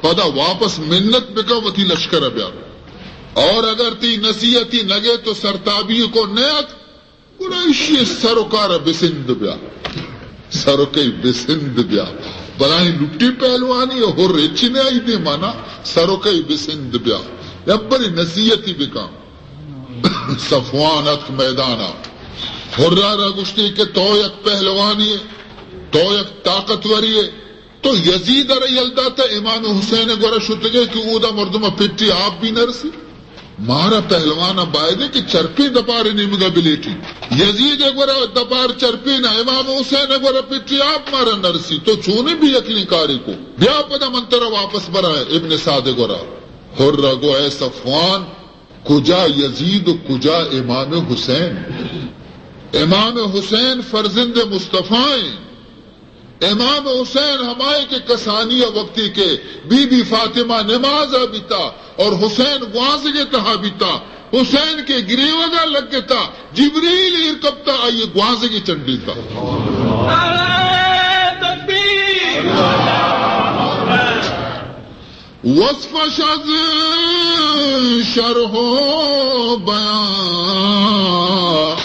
پدا واپس منت بکن، وتی لشکر بیار. اور اگر تی نصیحتی نگے تو سرتابی کو نیت، گڑا ایشی سروکار بسند بیا. سروکئی بسند بیا. بلاہیں لٹی پہلوانی، حر ہچی نہ آئی دیما نا، سروکئی بسند بیا. یا بری نصیحتی بکن. صفوان اتک میدانا. حرا را گوشتی کہ تو یک پہلوانی ئے، تو یک طاقتوری ئے، تو یزید ء را یل داتہ امام حسین ء گورا شتگے کہ اودا مردم ء پٹی آپ بھی نہ رسی. مارا پہلوان ء بایدے کہ چرپیں دپار ء نیمگا بلیٹی. یزید ء گورا دپار چرپیں ء امام حسین ء گورا پٹی آپ مارا نہ رسی. تو چونیں بھی یکلیں کارے کو. بیا پدا من ترا واپس برا ابن سعد ء گورا. حر ء گو اے صفوان، کجا یزید و کجا امام حسین؟ امام حسین فرزند مصطفی ہیں. امام حسین ہمائے کہ کسانی وقتی کہ بی بی فاطمہ نماز بیتا اور حسین گوانزگے تہا بیتا، حسین کے گریوگا لگتا، جبریل ایر کپتا، آئیے گوانزگے چنڈیتا. نعرہ تکبیر. وصفش از شرح و بیان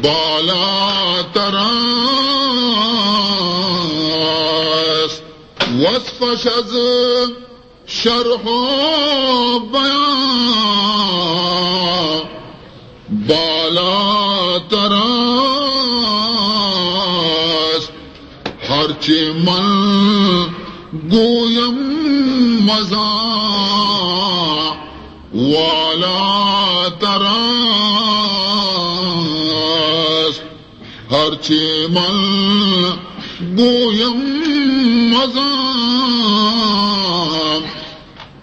بالاتر است. وصفش از شرح و بیان بالاتر است. هرچه من گویم مزن والاتر است. هرچه من گویم مزن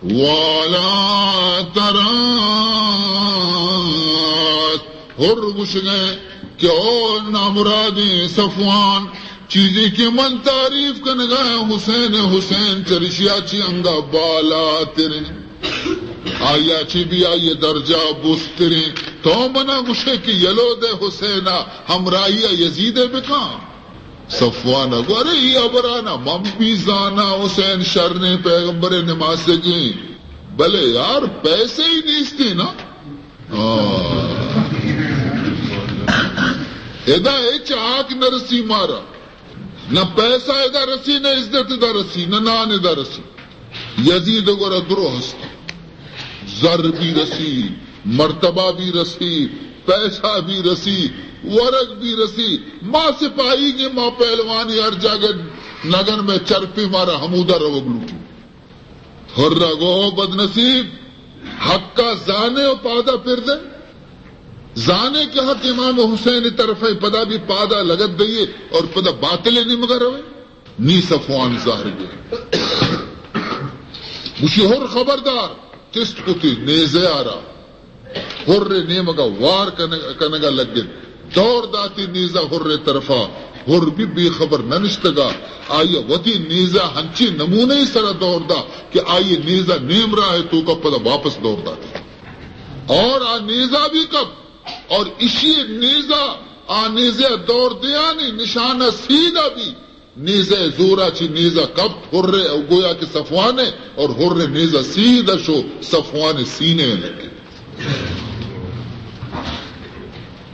والاتر است. حر گوشگئے کہ او نامرادیں صفوان، چیزے کہ من تعریف کنگا حسین، حسین چرشیا چی انگا بالاتریں، آیا چی بھی آئی درجہ بستریں. تو منا گوشے کہ یلو دے حسینا ہمراہی یزید بکن. صفوان ء گو، ارے، ای ہبرانا من بھی زانا، حسین شریں پیغمبر نماسگیں، بلے یار، پیسے ہی نیستی نا. آ. ادا ہچ حق نہ رسی مارا، نہ پیسہ ادا رسی، نہ عزت ادا رسی، نہ نان ادا رسی. یزید گورا درو ہست. زر بھی رسی، مرتبہ بھی رسی، پیسہ بھی رسی، ورگ بھی رسی. ما سپاہی گے، ما پہلوانی ہر جاگہ نگن میں چرپی مارا ہمودا روگ لوٹی. حرا گو، بدنصیب، حقا زانے و پادا پر دے. زانے کہ حق امام حسین طرف ہے، پدا بھی پادا لگت دئیے اور پدا باطل نیمگا روے. نی صفوان زہر گے. گوشی، حر خبردار، چست کتی نیزہ آرا. حر نیمگا وار کنگ-، کنگا لگت. دور داتی نیزہ حر طرفا. حر بھی بے خبر نہ نشتگا. آئی وتی نیزہ ہنچی نمونہ سرا دور دا کہ آئی نیزہ نیم راہ توکا پدا واپس دور داتی. اور آ نیزہ بھی کپ اور اشی نیزہ، آ نیزہ دور دیانی نشانہ سیدھا بھی نیزہ زورا چی نیزہ کپت، حرے او گویا کہ صفوانے، اور حرے نیزہ سیدھا شو صفوانے سینے لگے.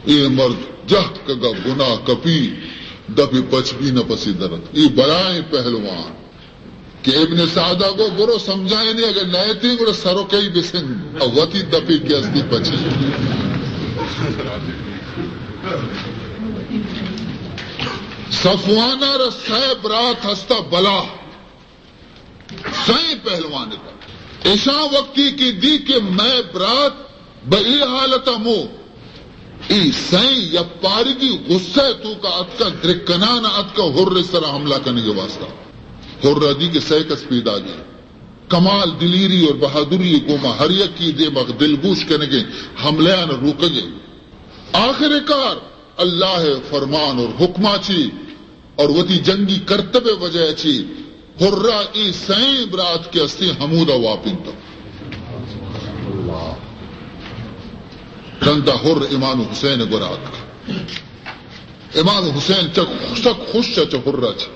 اے مرد جہکگا گناہ کپی، دپی پچ بھی نہ پسی درت. اے بلائیں پہلوان کہ ابن سعدہ گو، برو سمجھائینے، اگر نئیتیں گڑا سروکئی بسند، او وتی دپی کہ استی پچی. صفوان ء را سئے برات ہستا بلا، سئیں پہلوان ات. اشاں وقتی کہ دی کہ مئے برات بہ اے حالت ء مو، اے سئیں یپارگی غصہ ءِ توکا اتکاں، درکنان اتکاں حر ءِ سرا حملہ کنگ ءِ واسطہ۔ حر ءَ دی کہ سئے کس پیداگ ایں۔ کمال دلیری اور بہادری ءِ گوما ہر یکی دیما دلگوش کنگ ءَ، حملہ آناں روکگ ءَ۔ آخر کار اللہ ءِ فرمان اور حکما چی اور وتی جنگی کرتب ءِ وجہ ءَ چی حر ءَ اے سئیں برات کہ استیں ہمودا واپینتاں۔ رندا حر امام حسین ءِ گورا اتک۔ امام حسین چہ سک خوش چہ، چہ حر ءَ چی۔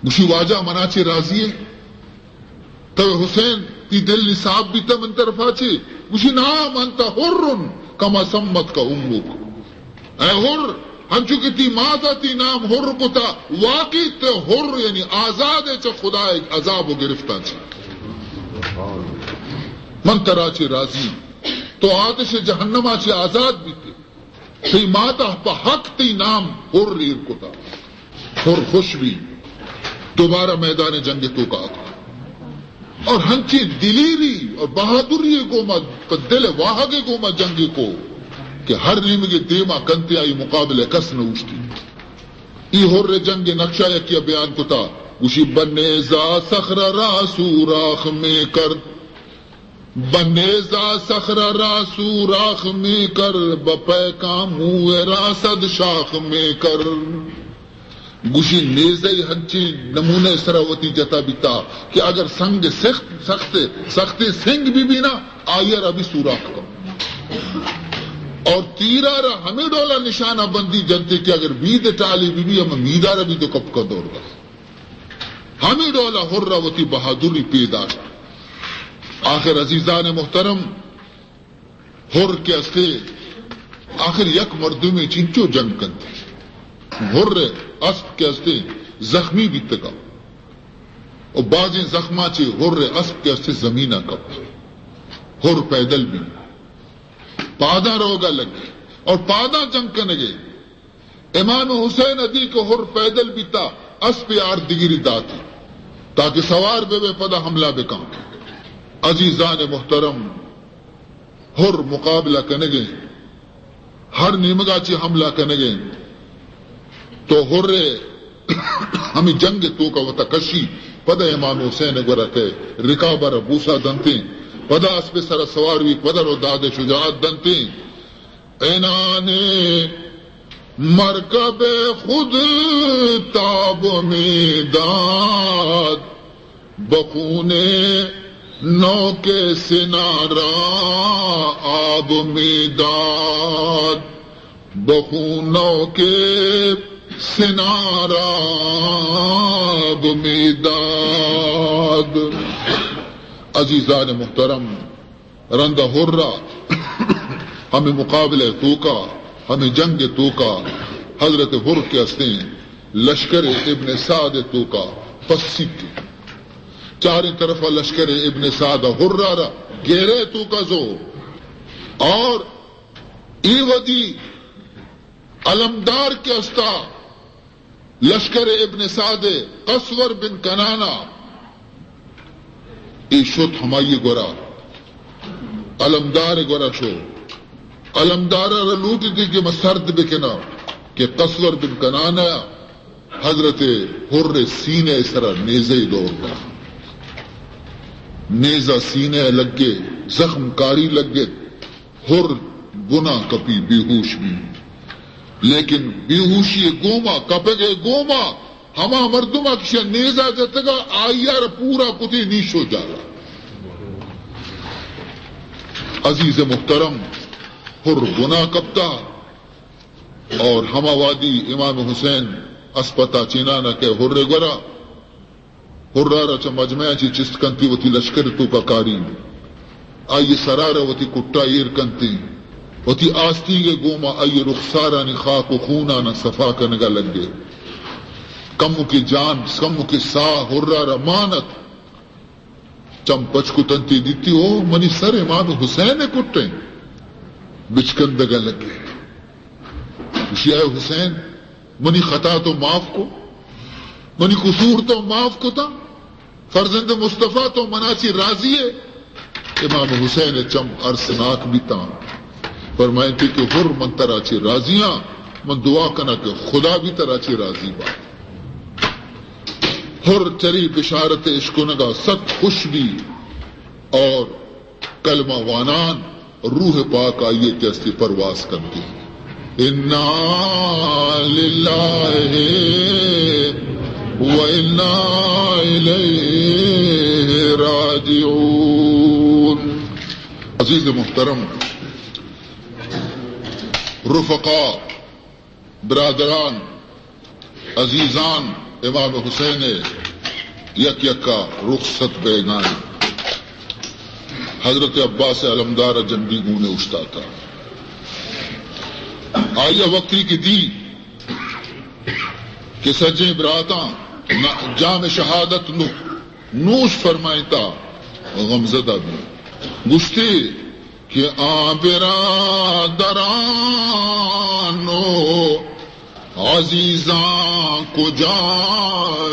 گوشی، واجہ منا چی راضی ئے؟ تو حسین، تی دل نصاب بیتا من طرفا چی؟ گوشی، نعم انت حر کما سمتک امک۔ اے حر، ہنچو کہ تی ماتا تی نام حر کتا، واقعی تو حر، یعنی آزاد ئے چہ خدا ءِ عذاب و گرفتاں چی۔ من ترا چی راضی، تو آتش جہنما چی آزاد بیتے۔ تئی ماتا پہ حق تئی نام حر ایر کتا۔ حر خوش بی، دوبارہ میدان جنگ توکا آتا۔ اور ہنچیں دلیری اور بہادری گوما، پہ دل واہگ گوما جنگ کو کہ ہر نیمگے دیما کنتے، آئی مقابلہ کس نہ اوشتی۔ ای حر جنگ نقشہ یکیا بیان کتا، گوشی، بہ نیزہ صخرہ را سوراخ می کرد۔ بہ نیزہ صخرہ را سوراخ می کر، بہ پیکان موہ را صد شاخ می کر۔ گوشی، نیزہ ہنچیں نمونہ سرا وتی جتا بیتا کہ اگر سنگ سخت، سخت، سخت سنگ بی بی نا، آئی را بھی سوراخ کن۔ اور تیرا را ہمیں ڈولا نشانہ بندی جنتے کہ اگر بید ٹالی بی بی، ہم میدا را بھی تو کپ کا دور دا۔ ہمے ڈولا حر ءَ وتی بہادری پیداشت۔ آخر عزیزان محترم، حر کہ استے، آخر یک مردمے چنچو جنگ کنت؟ حر ءِ اسپ کہ استے زخمی بیتگا و بازیں زخماں چہ حر ءِ اسپ کہ استے زمین ءَ کپت۔ حر پیدل بی، پاداں روگا لگے اور پاداں جنگ کنگے۔ امام حسین ءَ دی کہ حر پیدل بیتا، اسپے آرت دگری داتی تاکہ سوار بہ بے، پدا حملہ بکاں۔ عزیزان محترم، حر مقابلہ کنگے، ہر نیمگا چی حملہ کنگے، تو حر ہمیں جنگ توکا وتا کشی، پدا امام حسین گورا کہ رکابا را بوسا دنتے، پدا اسپے سرا سوار بی، پدا رو داد شجاعت دنتے۔ عنان مرکب خود تاب می‌داد، به خون نوک سنا را آب می‌داد، به خون نوک سنا را آب می‌داد۔ عزیزان محترم، رندا حر ءَ ہمے مقابلہ ءِ توکا، ہمے جنگ ءِ توکا حضرت حر کہ استیں لشکر ابن سعد ءِ توکا پسیتی۔ چاریں طرفا لشکر ابن سعد ءَ حر ءَ را گھیرے توکا زو۔ اور اے وھدی علمدار کہ استا، لشکر ابن سعد، قسور بن کنانہ، اے شت ہمائی گورا، علمدار گورا شو۔ علمدار را لوٹتی کہ ما سرد بکنا کہ قسور بن کنانہ حضرت حر سینہ سرا نیزے دور دا۔ نیزہ سینہ لگے، زخم کاری لگے۔ حر بنا کپی، بے ہوش بی۔ لیکن بے ہوشی گوما، کپگ گوما، ہما مردما کہ شیا نیزہ جتگا، آئی ءَ را پورا کتی نیشو جالا۔ عزیز محترم، حر بنا کپتا اور ہما وادی امام حسین اسپتا چینانا کہ حر گورا حرا را چہ مجمع ءَ چہ چست کنتی، وتی لشکر ءِ توکا کاری، آئی سرا را وتی کٹا ایر کنتی، وتی آستیگ ءِ گوما آئی رخسارانی خاک و خونانا صفا کنگا لگے۔ کمکے جان، کمکے ساہ حرا را مان ات۔ چم پچ کتنتی، دیتی، او منی سر امام حسین ءِ کٹیں۔ بچکندگا لگے۔ گوشی، اے حسین، منی خطا تو معاف کو، منی قصور تو معاف کتا، فرزند مصطفی تو منا چی راضی ئے؟ امام حسین چم ارسناک بیتاں۔ فرمائنتی کہ حر، من ترا چہ راضی آں، من دعا کناں کہ خدا بھی ترا چہ راضی با۔ حر چری بشارت اشکنگا سک خوش بی اور کلمہ وانان روح پاک آئی ء کہ استی پرواز کنتی۔ انا للہ و انا الیہ راجعون۔ عزیز محترم، رفقا، برادران، عزیزان، امام حسین ء یک یکا رخصت بیگان۔ حضرت عباس علمدار ء جنڈی گونے اوشتاتا۔ آئی ء وقتی کہ دی کہ سجیں براتاں نہ جام شہادت نو-، نوش فرمائتا، غمزدہ بی۔ گوشتی کہ آ برادران و عزیزاں کجا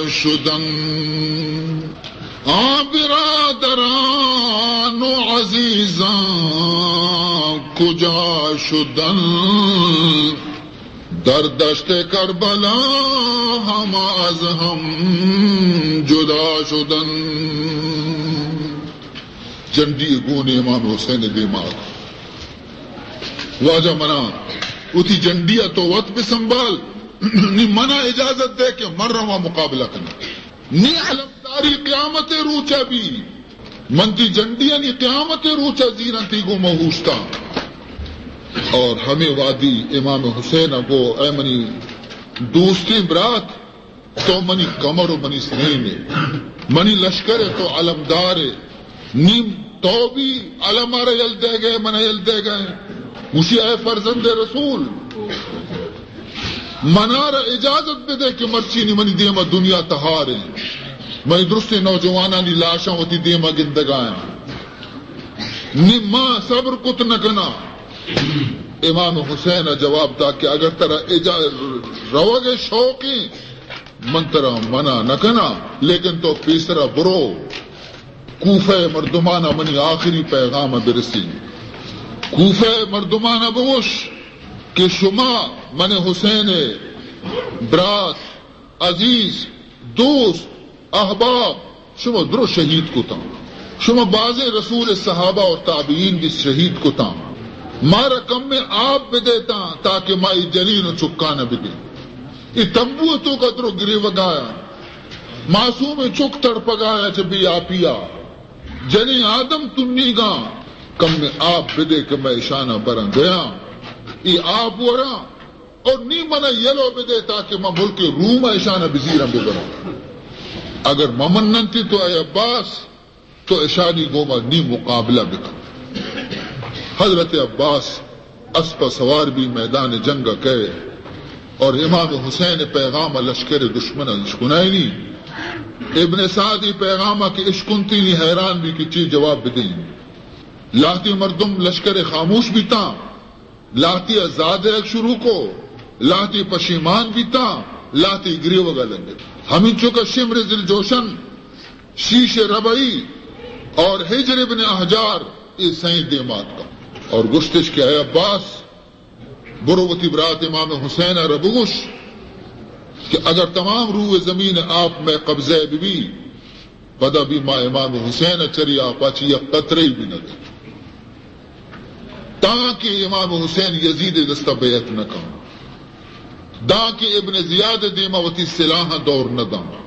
شدن؟ آ برادران و عزیزاں کجا شدن؟ در دشت کربلا ہم از ہم جدا شدن۔ جنڈی گون امام حسین دیما۔ واجہ منا، وتی جنڈی ء تو وت بہ سنبھال، نی منا اجازت دے کہ من رواں مقابلہ کناں۔ نی علمداری قیامت روچا بی، من تی جنڈی ء نی قیامت روچا زیراں تی گوما اوشتاں۔ اور ہمے وادی امام حسین ء گو، اے منی دوستیں برات، تو منی کمر و منی سرین ئے، منی لشکر ئے، تو علمدار ئے۔ نی تو بی علم ء را یل دئیگ ئے، من ء یل دئیگ ئے۔ گوشی، اے فرزند رسول، منا را اجازت بدے کہ مرچی نی منی دیم ء دنیا تہار انت۔ من درستیں نوجوانانی لاشاں وتی دیم ء گندگ ء آیاں۔ نی ما صبر کت نہ کناں۔ امام حسین ء جواب دا کہ اگر ترا اجا-، روگ ء شوق انت، من ترا منع نہ کناں، لیکن تو پیسرا برو، کوفہ ء مردماناں منی آخری پیغام ء برسی۔ کوفہ ء مردماناں بگوش کہ شما من حسین ء برات، عزیز، دوست، احباب، شما درو شہید کتاں۔ شما بازیں رسول، صحابہ اور تابعین بھی شہید کتاں۔ مارا کمیں آپ بدیتاں تاکہ ما اے جنین و چکانا بدیں۔ اے تمبو توکا درو گریوگایا۔ معصومیں چک تڑپگایا چہ بے آپیا۔ جنین آدم تنیگاں، کمیں آپ بدے کہ ما اشانا براں دیاں۔ اے آپ وراں۔ اور نی منا یلو بدے تاکہ ما ملک روم ء اشانا بزیراں ببراں۔ اگر مہ مننتی تو اے عباس، تو اشانی گوما نی مقابلہ بکن۔ حضرت عباس اسپ ء سوار بی میدان جنگ ء کئے اور امام حسین ء پیغام ء لشکر دشمن ء اشکنائینی۔ ابن سعد ء پیغام ء کہ اشکنتی نی حیران بی کہ چی جواب بدیں۔ لہتی مردم لشکر ء خاموش بیتاں۔ لہتی ء زاہ دئیگ شروع کو، لہتی پشیمان بیتاں، لہتی گریوگ ء لگت۔ ہمینچو کہ شمر ذی الجوشن، شیش ربعی اور حجر ابن احجار اے سئیں دیم آتکاں اور گوشتش کہ اے عباس، برو وتی برات امام حسین ء را بگوش کہ اگر تمام روئے زمین ء آپ مئے قبضہ ء بہ بی، پدا بھی ما امام حسین ء چری آپا چہ یک قطرے بھی نہ دیں، تانکہ امام حسین یزید ء دستا بیعت نہ کن، دانکہ ابن زیاد ء دیما وتی سلاحاں دور نہ داں۔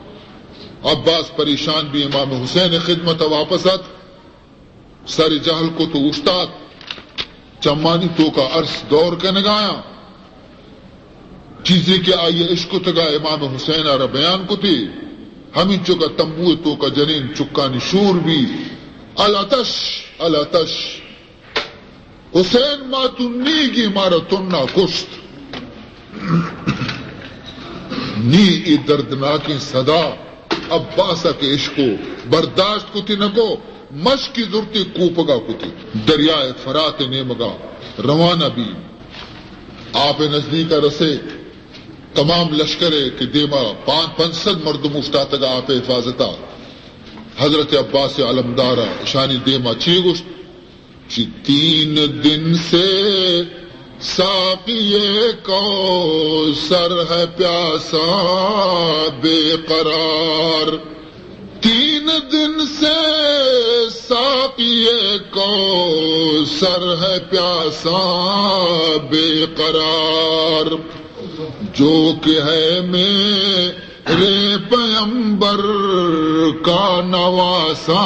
عباس پریشان بھی امام حسین ء خدمت ء واپس ات، سر جہل کت و اوشتات، چمانی توکا ارس دور کنگایاں۔ چیزے کہ آئی ء اشکتگا امام حسین ء را بیان کتی، ہمینچک ء تمبو ء توک ء جنین چکانی شور بی، العطش، العطش، حسین ما تنیگی مارا تنا کشت۔ نی اے دردناکیں صدا عباس ء کہ اشکو برداشت کتی نکو، مشکی زرتی کوپگا کتی، دریائے فرات نیمگا روانہ بی۔ آپ ء نزدیک ء رسے، تمام لشکر ء کہ دیما پان-، پنچ سد مردم اوشتاتگ ء آپ ء حفاظت ء۔ حضرت عباس علمدار ء اشانی دیما چی گوشت؟ تین دن سے ساقی کوثر ہے پیاسا بے قرار۔ تین دن سے ساقی کوثر ہے پیاسا بے قرار۔ جو کہ ہے میرے پیمبر کا نواسا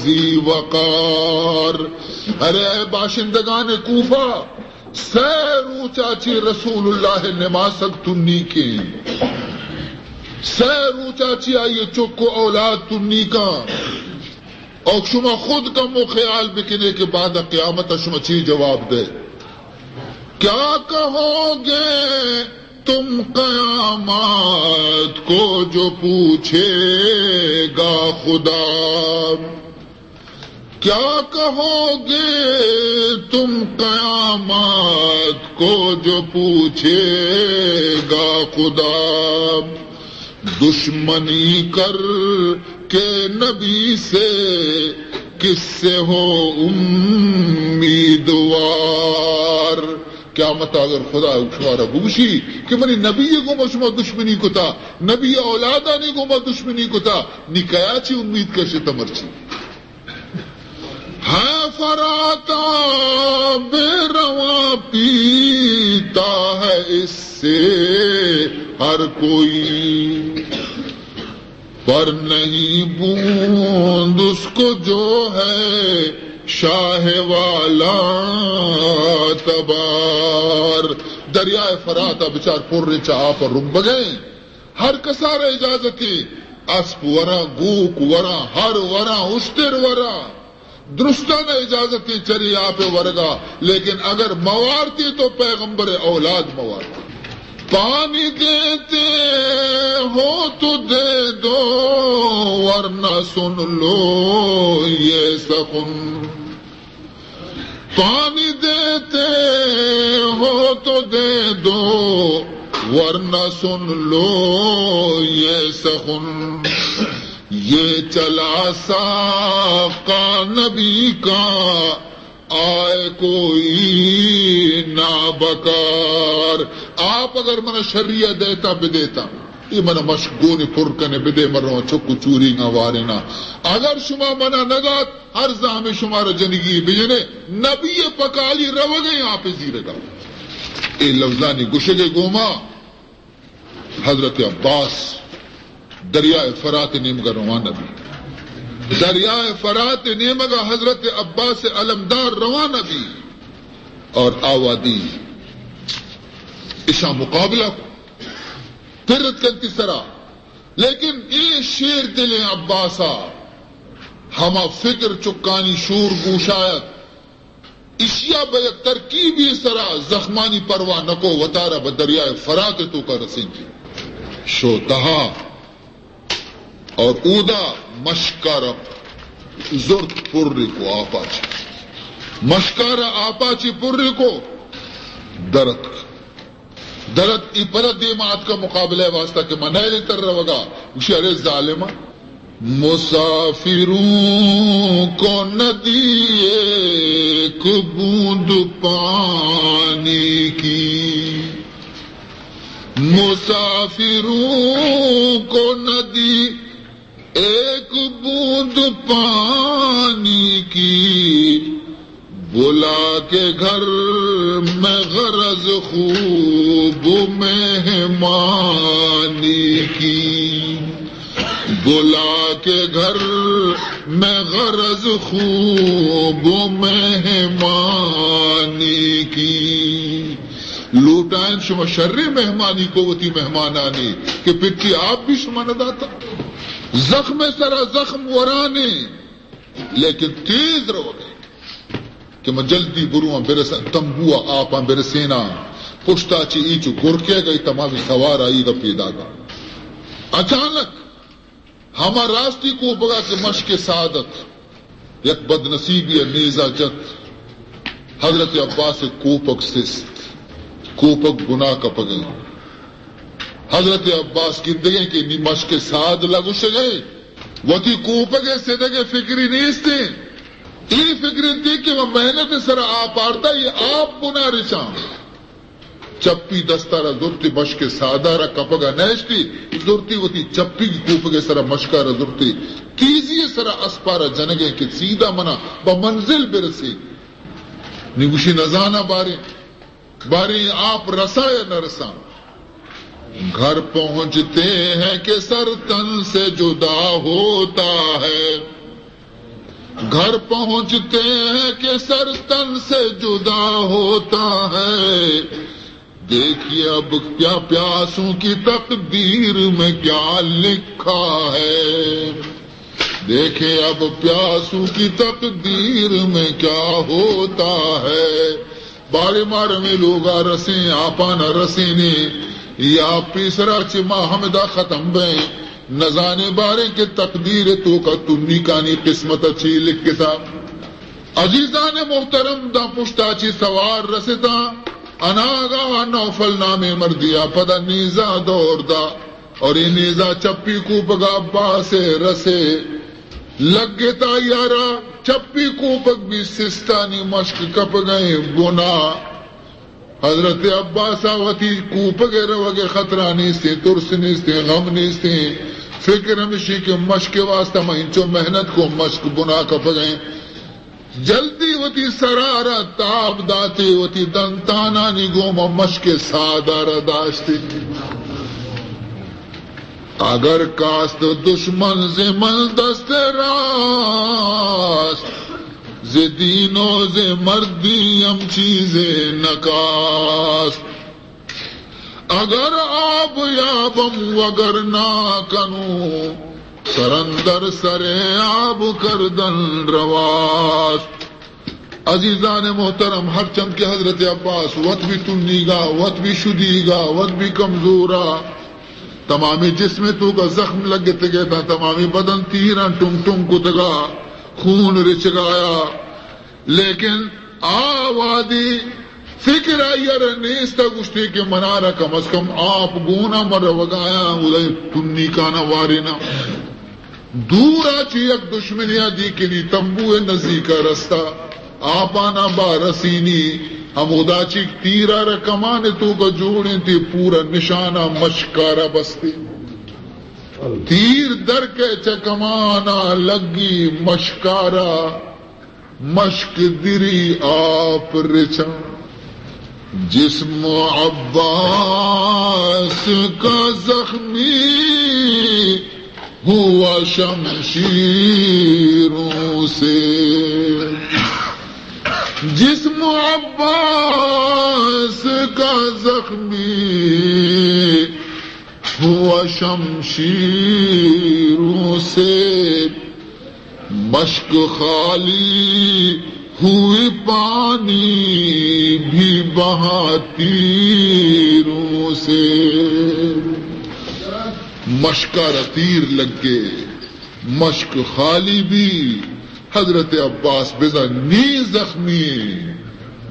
ذی وقار۔ ارے اے باشندگان کوفہ، سئے روچا چی رسول اللہ نماسگ تنیکیں، سئے روچا چی آئی چک و اولاد تنیکاں۔ اور شما خود کمو خیال بکنے کہ بعد قیامت شما چی جواب دے۔ کیا کہو گے تم قیامت کو جو پوچھے گا خدا؟ کیا کہو گے تم قیامت کو جو پوچھے گا خدا؟ دشمنی کر کے نبی سے کس سے ہو امیدوار۔ قیامت اگر خدا شمارا بگوشی کہ منی نبی گوما شما دشمنی کتا، نبی اولادانی گوما دشمنی کتا، نی کیا چی امید کشتا مرچی؟ ہے فرات آب رواں پیتا ہے اس سے ہر کوئی، پر نہیں بوند اس کو جو ہے شاہ والا تبار۔ دریائے فرات بچار پر چا آپ رمبگئے۔ ہر کسارا اجازتے، اسپ وراں، گوک وراں، ہر وراں، اشتر وراں، درستان اجازتے چری آپ ورگا، لیکن اگر موارتے تو پیغمبر اولاد موارتے۔ پانی دیتے ہو تو دے دو، ورنہ سن لو یہ سخن۔ پانی دیتے ہو تو دے دو، ورنہ سن لو یہ سخن۔ یہ چلا ساقا نبی کا، آئے کوئی نابکار۔ آپ اگر منا شریعہ دیتا بدیتا، اے منا مشک گونے پر کنے بدے، من رواں چک و چوریگاں وارینا۔ اگر شما منا ندات، ہر زہمے شمارا جنگی بجنے، نبی پکالی روگئے آپ زیرگا۔ اے لفظانی گشگے گوما حضرت عباس دریائے فرات نیمگا روانہ بی۔ دریائے فرات نیمگا حضرت عباس علمدار روانہ بی اور آوادی اشاں مقابلہ کو پرت کنتی سرا۔ لیکن اے شیر دلیں عباسا ہما فکر چکانی شور گوشایت، اشیا بہ یک ترکیبی سرا زخمانی پرواہ نکو، وتارا بہ دریائے فرات توکا رسینتی۔ شو تہا اور اودا مشکارا زرت پرے کو آپا چی۔ مشکارا آپا چی پرے کو درتک۔ درت ای پدا دیما آتکا مقابلہ واسطہ کہ من نیلے تر روگا، گوشی، ارے ظالما، مسافروں کو نہ دی ایک بوند پانی کی، مسافروں کو نہ دی ایک بوند پانی کی، بلا کے گھر میں غرض خوب مہمانی کی، بلا کے گھر میں غرض خوب مہمانی کی۔ لوٹائیں شما شریں مہمانی کو وتی مہمانانی کہ پتی آپ بھی شما نہ داتا۔ زخم سرا زخم ورانے، لیکن تیز روگے کہ من جلدی برواں برساں، تمبو ء آپاں برسیناں۔ پشتا چہ ایچو گرکے گئی تمامی سوار آئی گا پیداگا۔ اچانک ہما راستی کوپگا کہ مشک سعادت یک بدنصیبی ء نیزا جت، حضرت عباس ء کوپگ سست، کوپگ گناہ کپگیں۔ حضرت عباس گندگیں کہ نی مشک سعد لگوشگیں، وتی کوپگ ء سدگ ء فکری نیستیں۔ اے فکر انت کہ من محنت سرا آپ آرتا، اے آپ بنا رچاں۔ چپی دستارا زرتی، مشک سادارا کپگا نہشتی، زرتی وتی چپی کوپگ سرا مشکارا زرتی، تیزی سرا اسپارا جنگیں کہ سیدھا منا بہ منزل برسی۔ نی گوشی نزاناں باریں، باریں آپ رسا یا نہ رساں۔ گھر پہنچتے ہیں کہ سر تن سے جدا ہوتا ہے، گھر پہنچتے ہیں کہ سر تن سے جدا ہوتا ہے۔ دیکھیے اب کیا پیاسوں کی تقدیر میں کیا لکھا ہے، دیکھیں اب پیاسوں کی تقدیر میں کیا ہوتا ہے۔ بارے مارمے لوگا رسیں، آپانا رسینے، یا پیسرا چہ ما ہمدا ختم بیں، نزانے باریں کہ تقدیر توکا تنیکانی قسمت چی لکھتا۔ عزیزان محترم، داں پشتا چی سوار رستا، اناگا نوفل نامیں مردیا پدا نیزا دور دا، اور اے نیزا چپی کوپگا عباس رسے، لگتا یارا چپی کوپگ بھی سستانی مشک کپگئیں بنا۔ حضرت عباس ء وتی کوپگ ء روگ ء خطرہ نیستیں، ترس نیستیں، غم نیستیں۔ فکر ہمشی کہ مشک ء واسطہ من انچو محنت کو، مشک بنا کپگیں۔ جلدی وتی سرارا تاب داتے، وتی دنتانانی گوما مشک ء سادارا داشتے۔ اگر کاست دشمن ز من دست راست، ز دین و ز مردی ہم چیزے نکاست۔ اگر آب یابم وگر نہ کنوں، سرندر سر آب کردن رواست۔ عزیزان محترم، ہرچند کہ حضرت عباس وت بھی تنیگا، وت بھی شدیگا، وت بھی کمزورا، تمامی جسم توکا زخم لگتگے تا، تمامی بدن تیراں ٹنگ ٹنگ کتگا، خون رچگایا، لیکن آ وہدی فکر آئی ء نیست، گوشتی کہ منارا کم از کم آپ گونا من روگایاں، ادا تنیکانا وارینا۔ دورا چہ یک دشمنیا دی کہ نی تمبو ء نزیکا رستا، آپانا با رسینی، ہمودا چہ تیرا را کمان توکا جوڑیں تے پورا نشانا مشکارا بستے۔ تیر در کے چہ کمانا لگی مشکارا، مشک دری آپ رچاں۔ جسم عباس کا زخمی ہوا شمشیروں سے، جسم عباس کا زخمی ہوا شمشیروں سے، مشک خالی ہوئی پانی بھی بہا تیروں سے۔ مشکارا تیر لگے، مشک خالی بھی۔ حضرت عباس بزاں نی زخمی،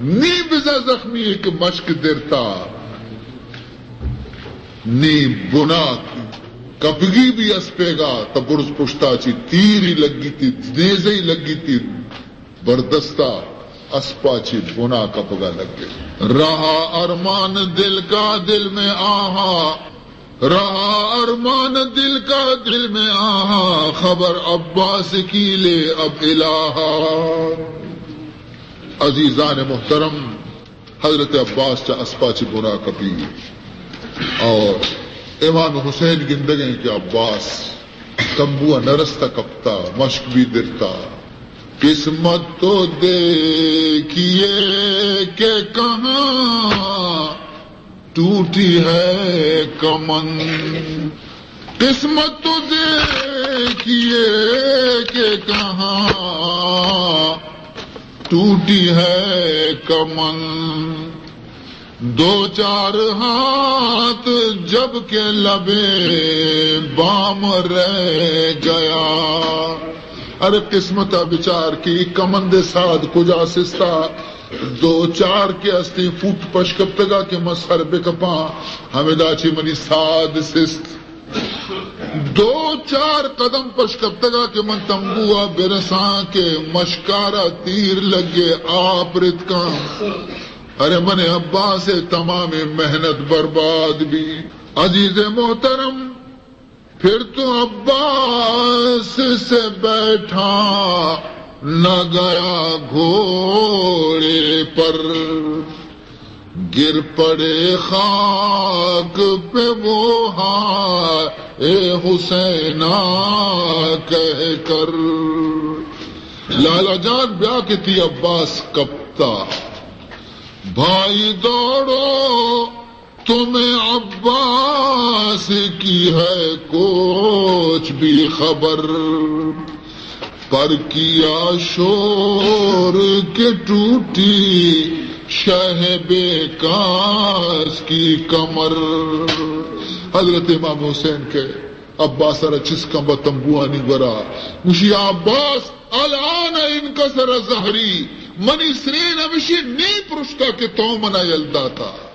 نی بزاں زخمی کہ مشک درتا۔ نی بنا کپگی بھی اسپیگا، تا برز پشتا چی تیری لگی تی، نیزئی لگی تی، بردستا اسپا چی بنا کپگا لگے۔ رہا ارمان دل کا دل میں آہا، رہا ارمان دل کا دل میں آہا، خبر عباس کی لے اب الہا۔ عزیزان محترم، حضرت عباس چہ اسپا چہ بنا کپی اور امام حسین گندگیں کہ عباس تمبو ء نرستہ کپتا، مشک بھی درتا۔ قسمت تو دیکھیے کہ کہاں ٹوٹی ہے کمن۔ قسمت تو دیکھیے کہ کہاں ٹوٹی ہے کمن، دو چار ہاتھ جب کے لبے بام رہ گیا۔ ارے قسمت ء بچار کہ اے کمند ء ساد کجا سستا، دو چار کہ استیں فوٹ پش کپتگا کہ من سر بکپاں، ہمدا چہ منی ساد سست۔ دو چار قدم پشکپتگا کہ من تمبوا برساں کہ مشکارا تیر لگے، آپ رتکاں۔ ارے من عباس تمام محنت برباد بی۔ عزیز محترم، پھر تو عباس سے بیٹھا نہ گیا گھوڑے پر، گر پڑے خاک پہ وہ ہاں اے حسینا کہہ کر۔ لالا جان، بیا کہ تئی عباس کپتا۔ بھائی دوڑو، تمہیں عباس کی ہے کچھ بھی خبر، پر کیا شور کہ ٹوٹی شہ بے کاس کی کمر۔ حضرت امام حسین کہ عباس را چست کن بہ تمبوانی گورا، گوشی، یا عباس، الآن انکسر ظہری، منی سرین ہمشی نی پرشتا کہ تو منا یل داتا۔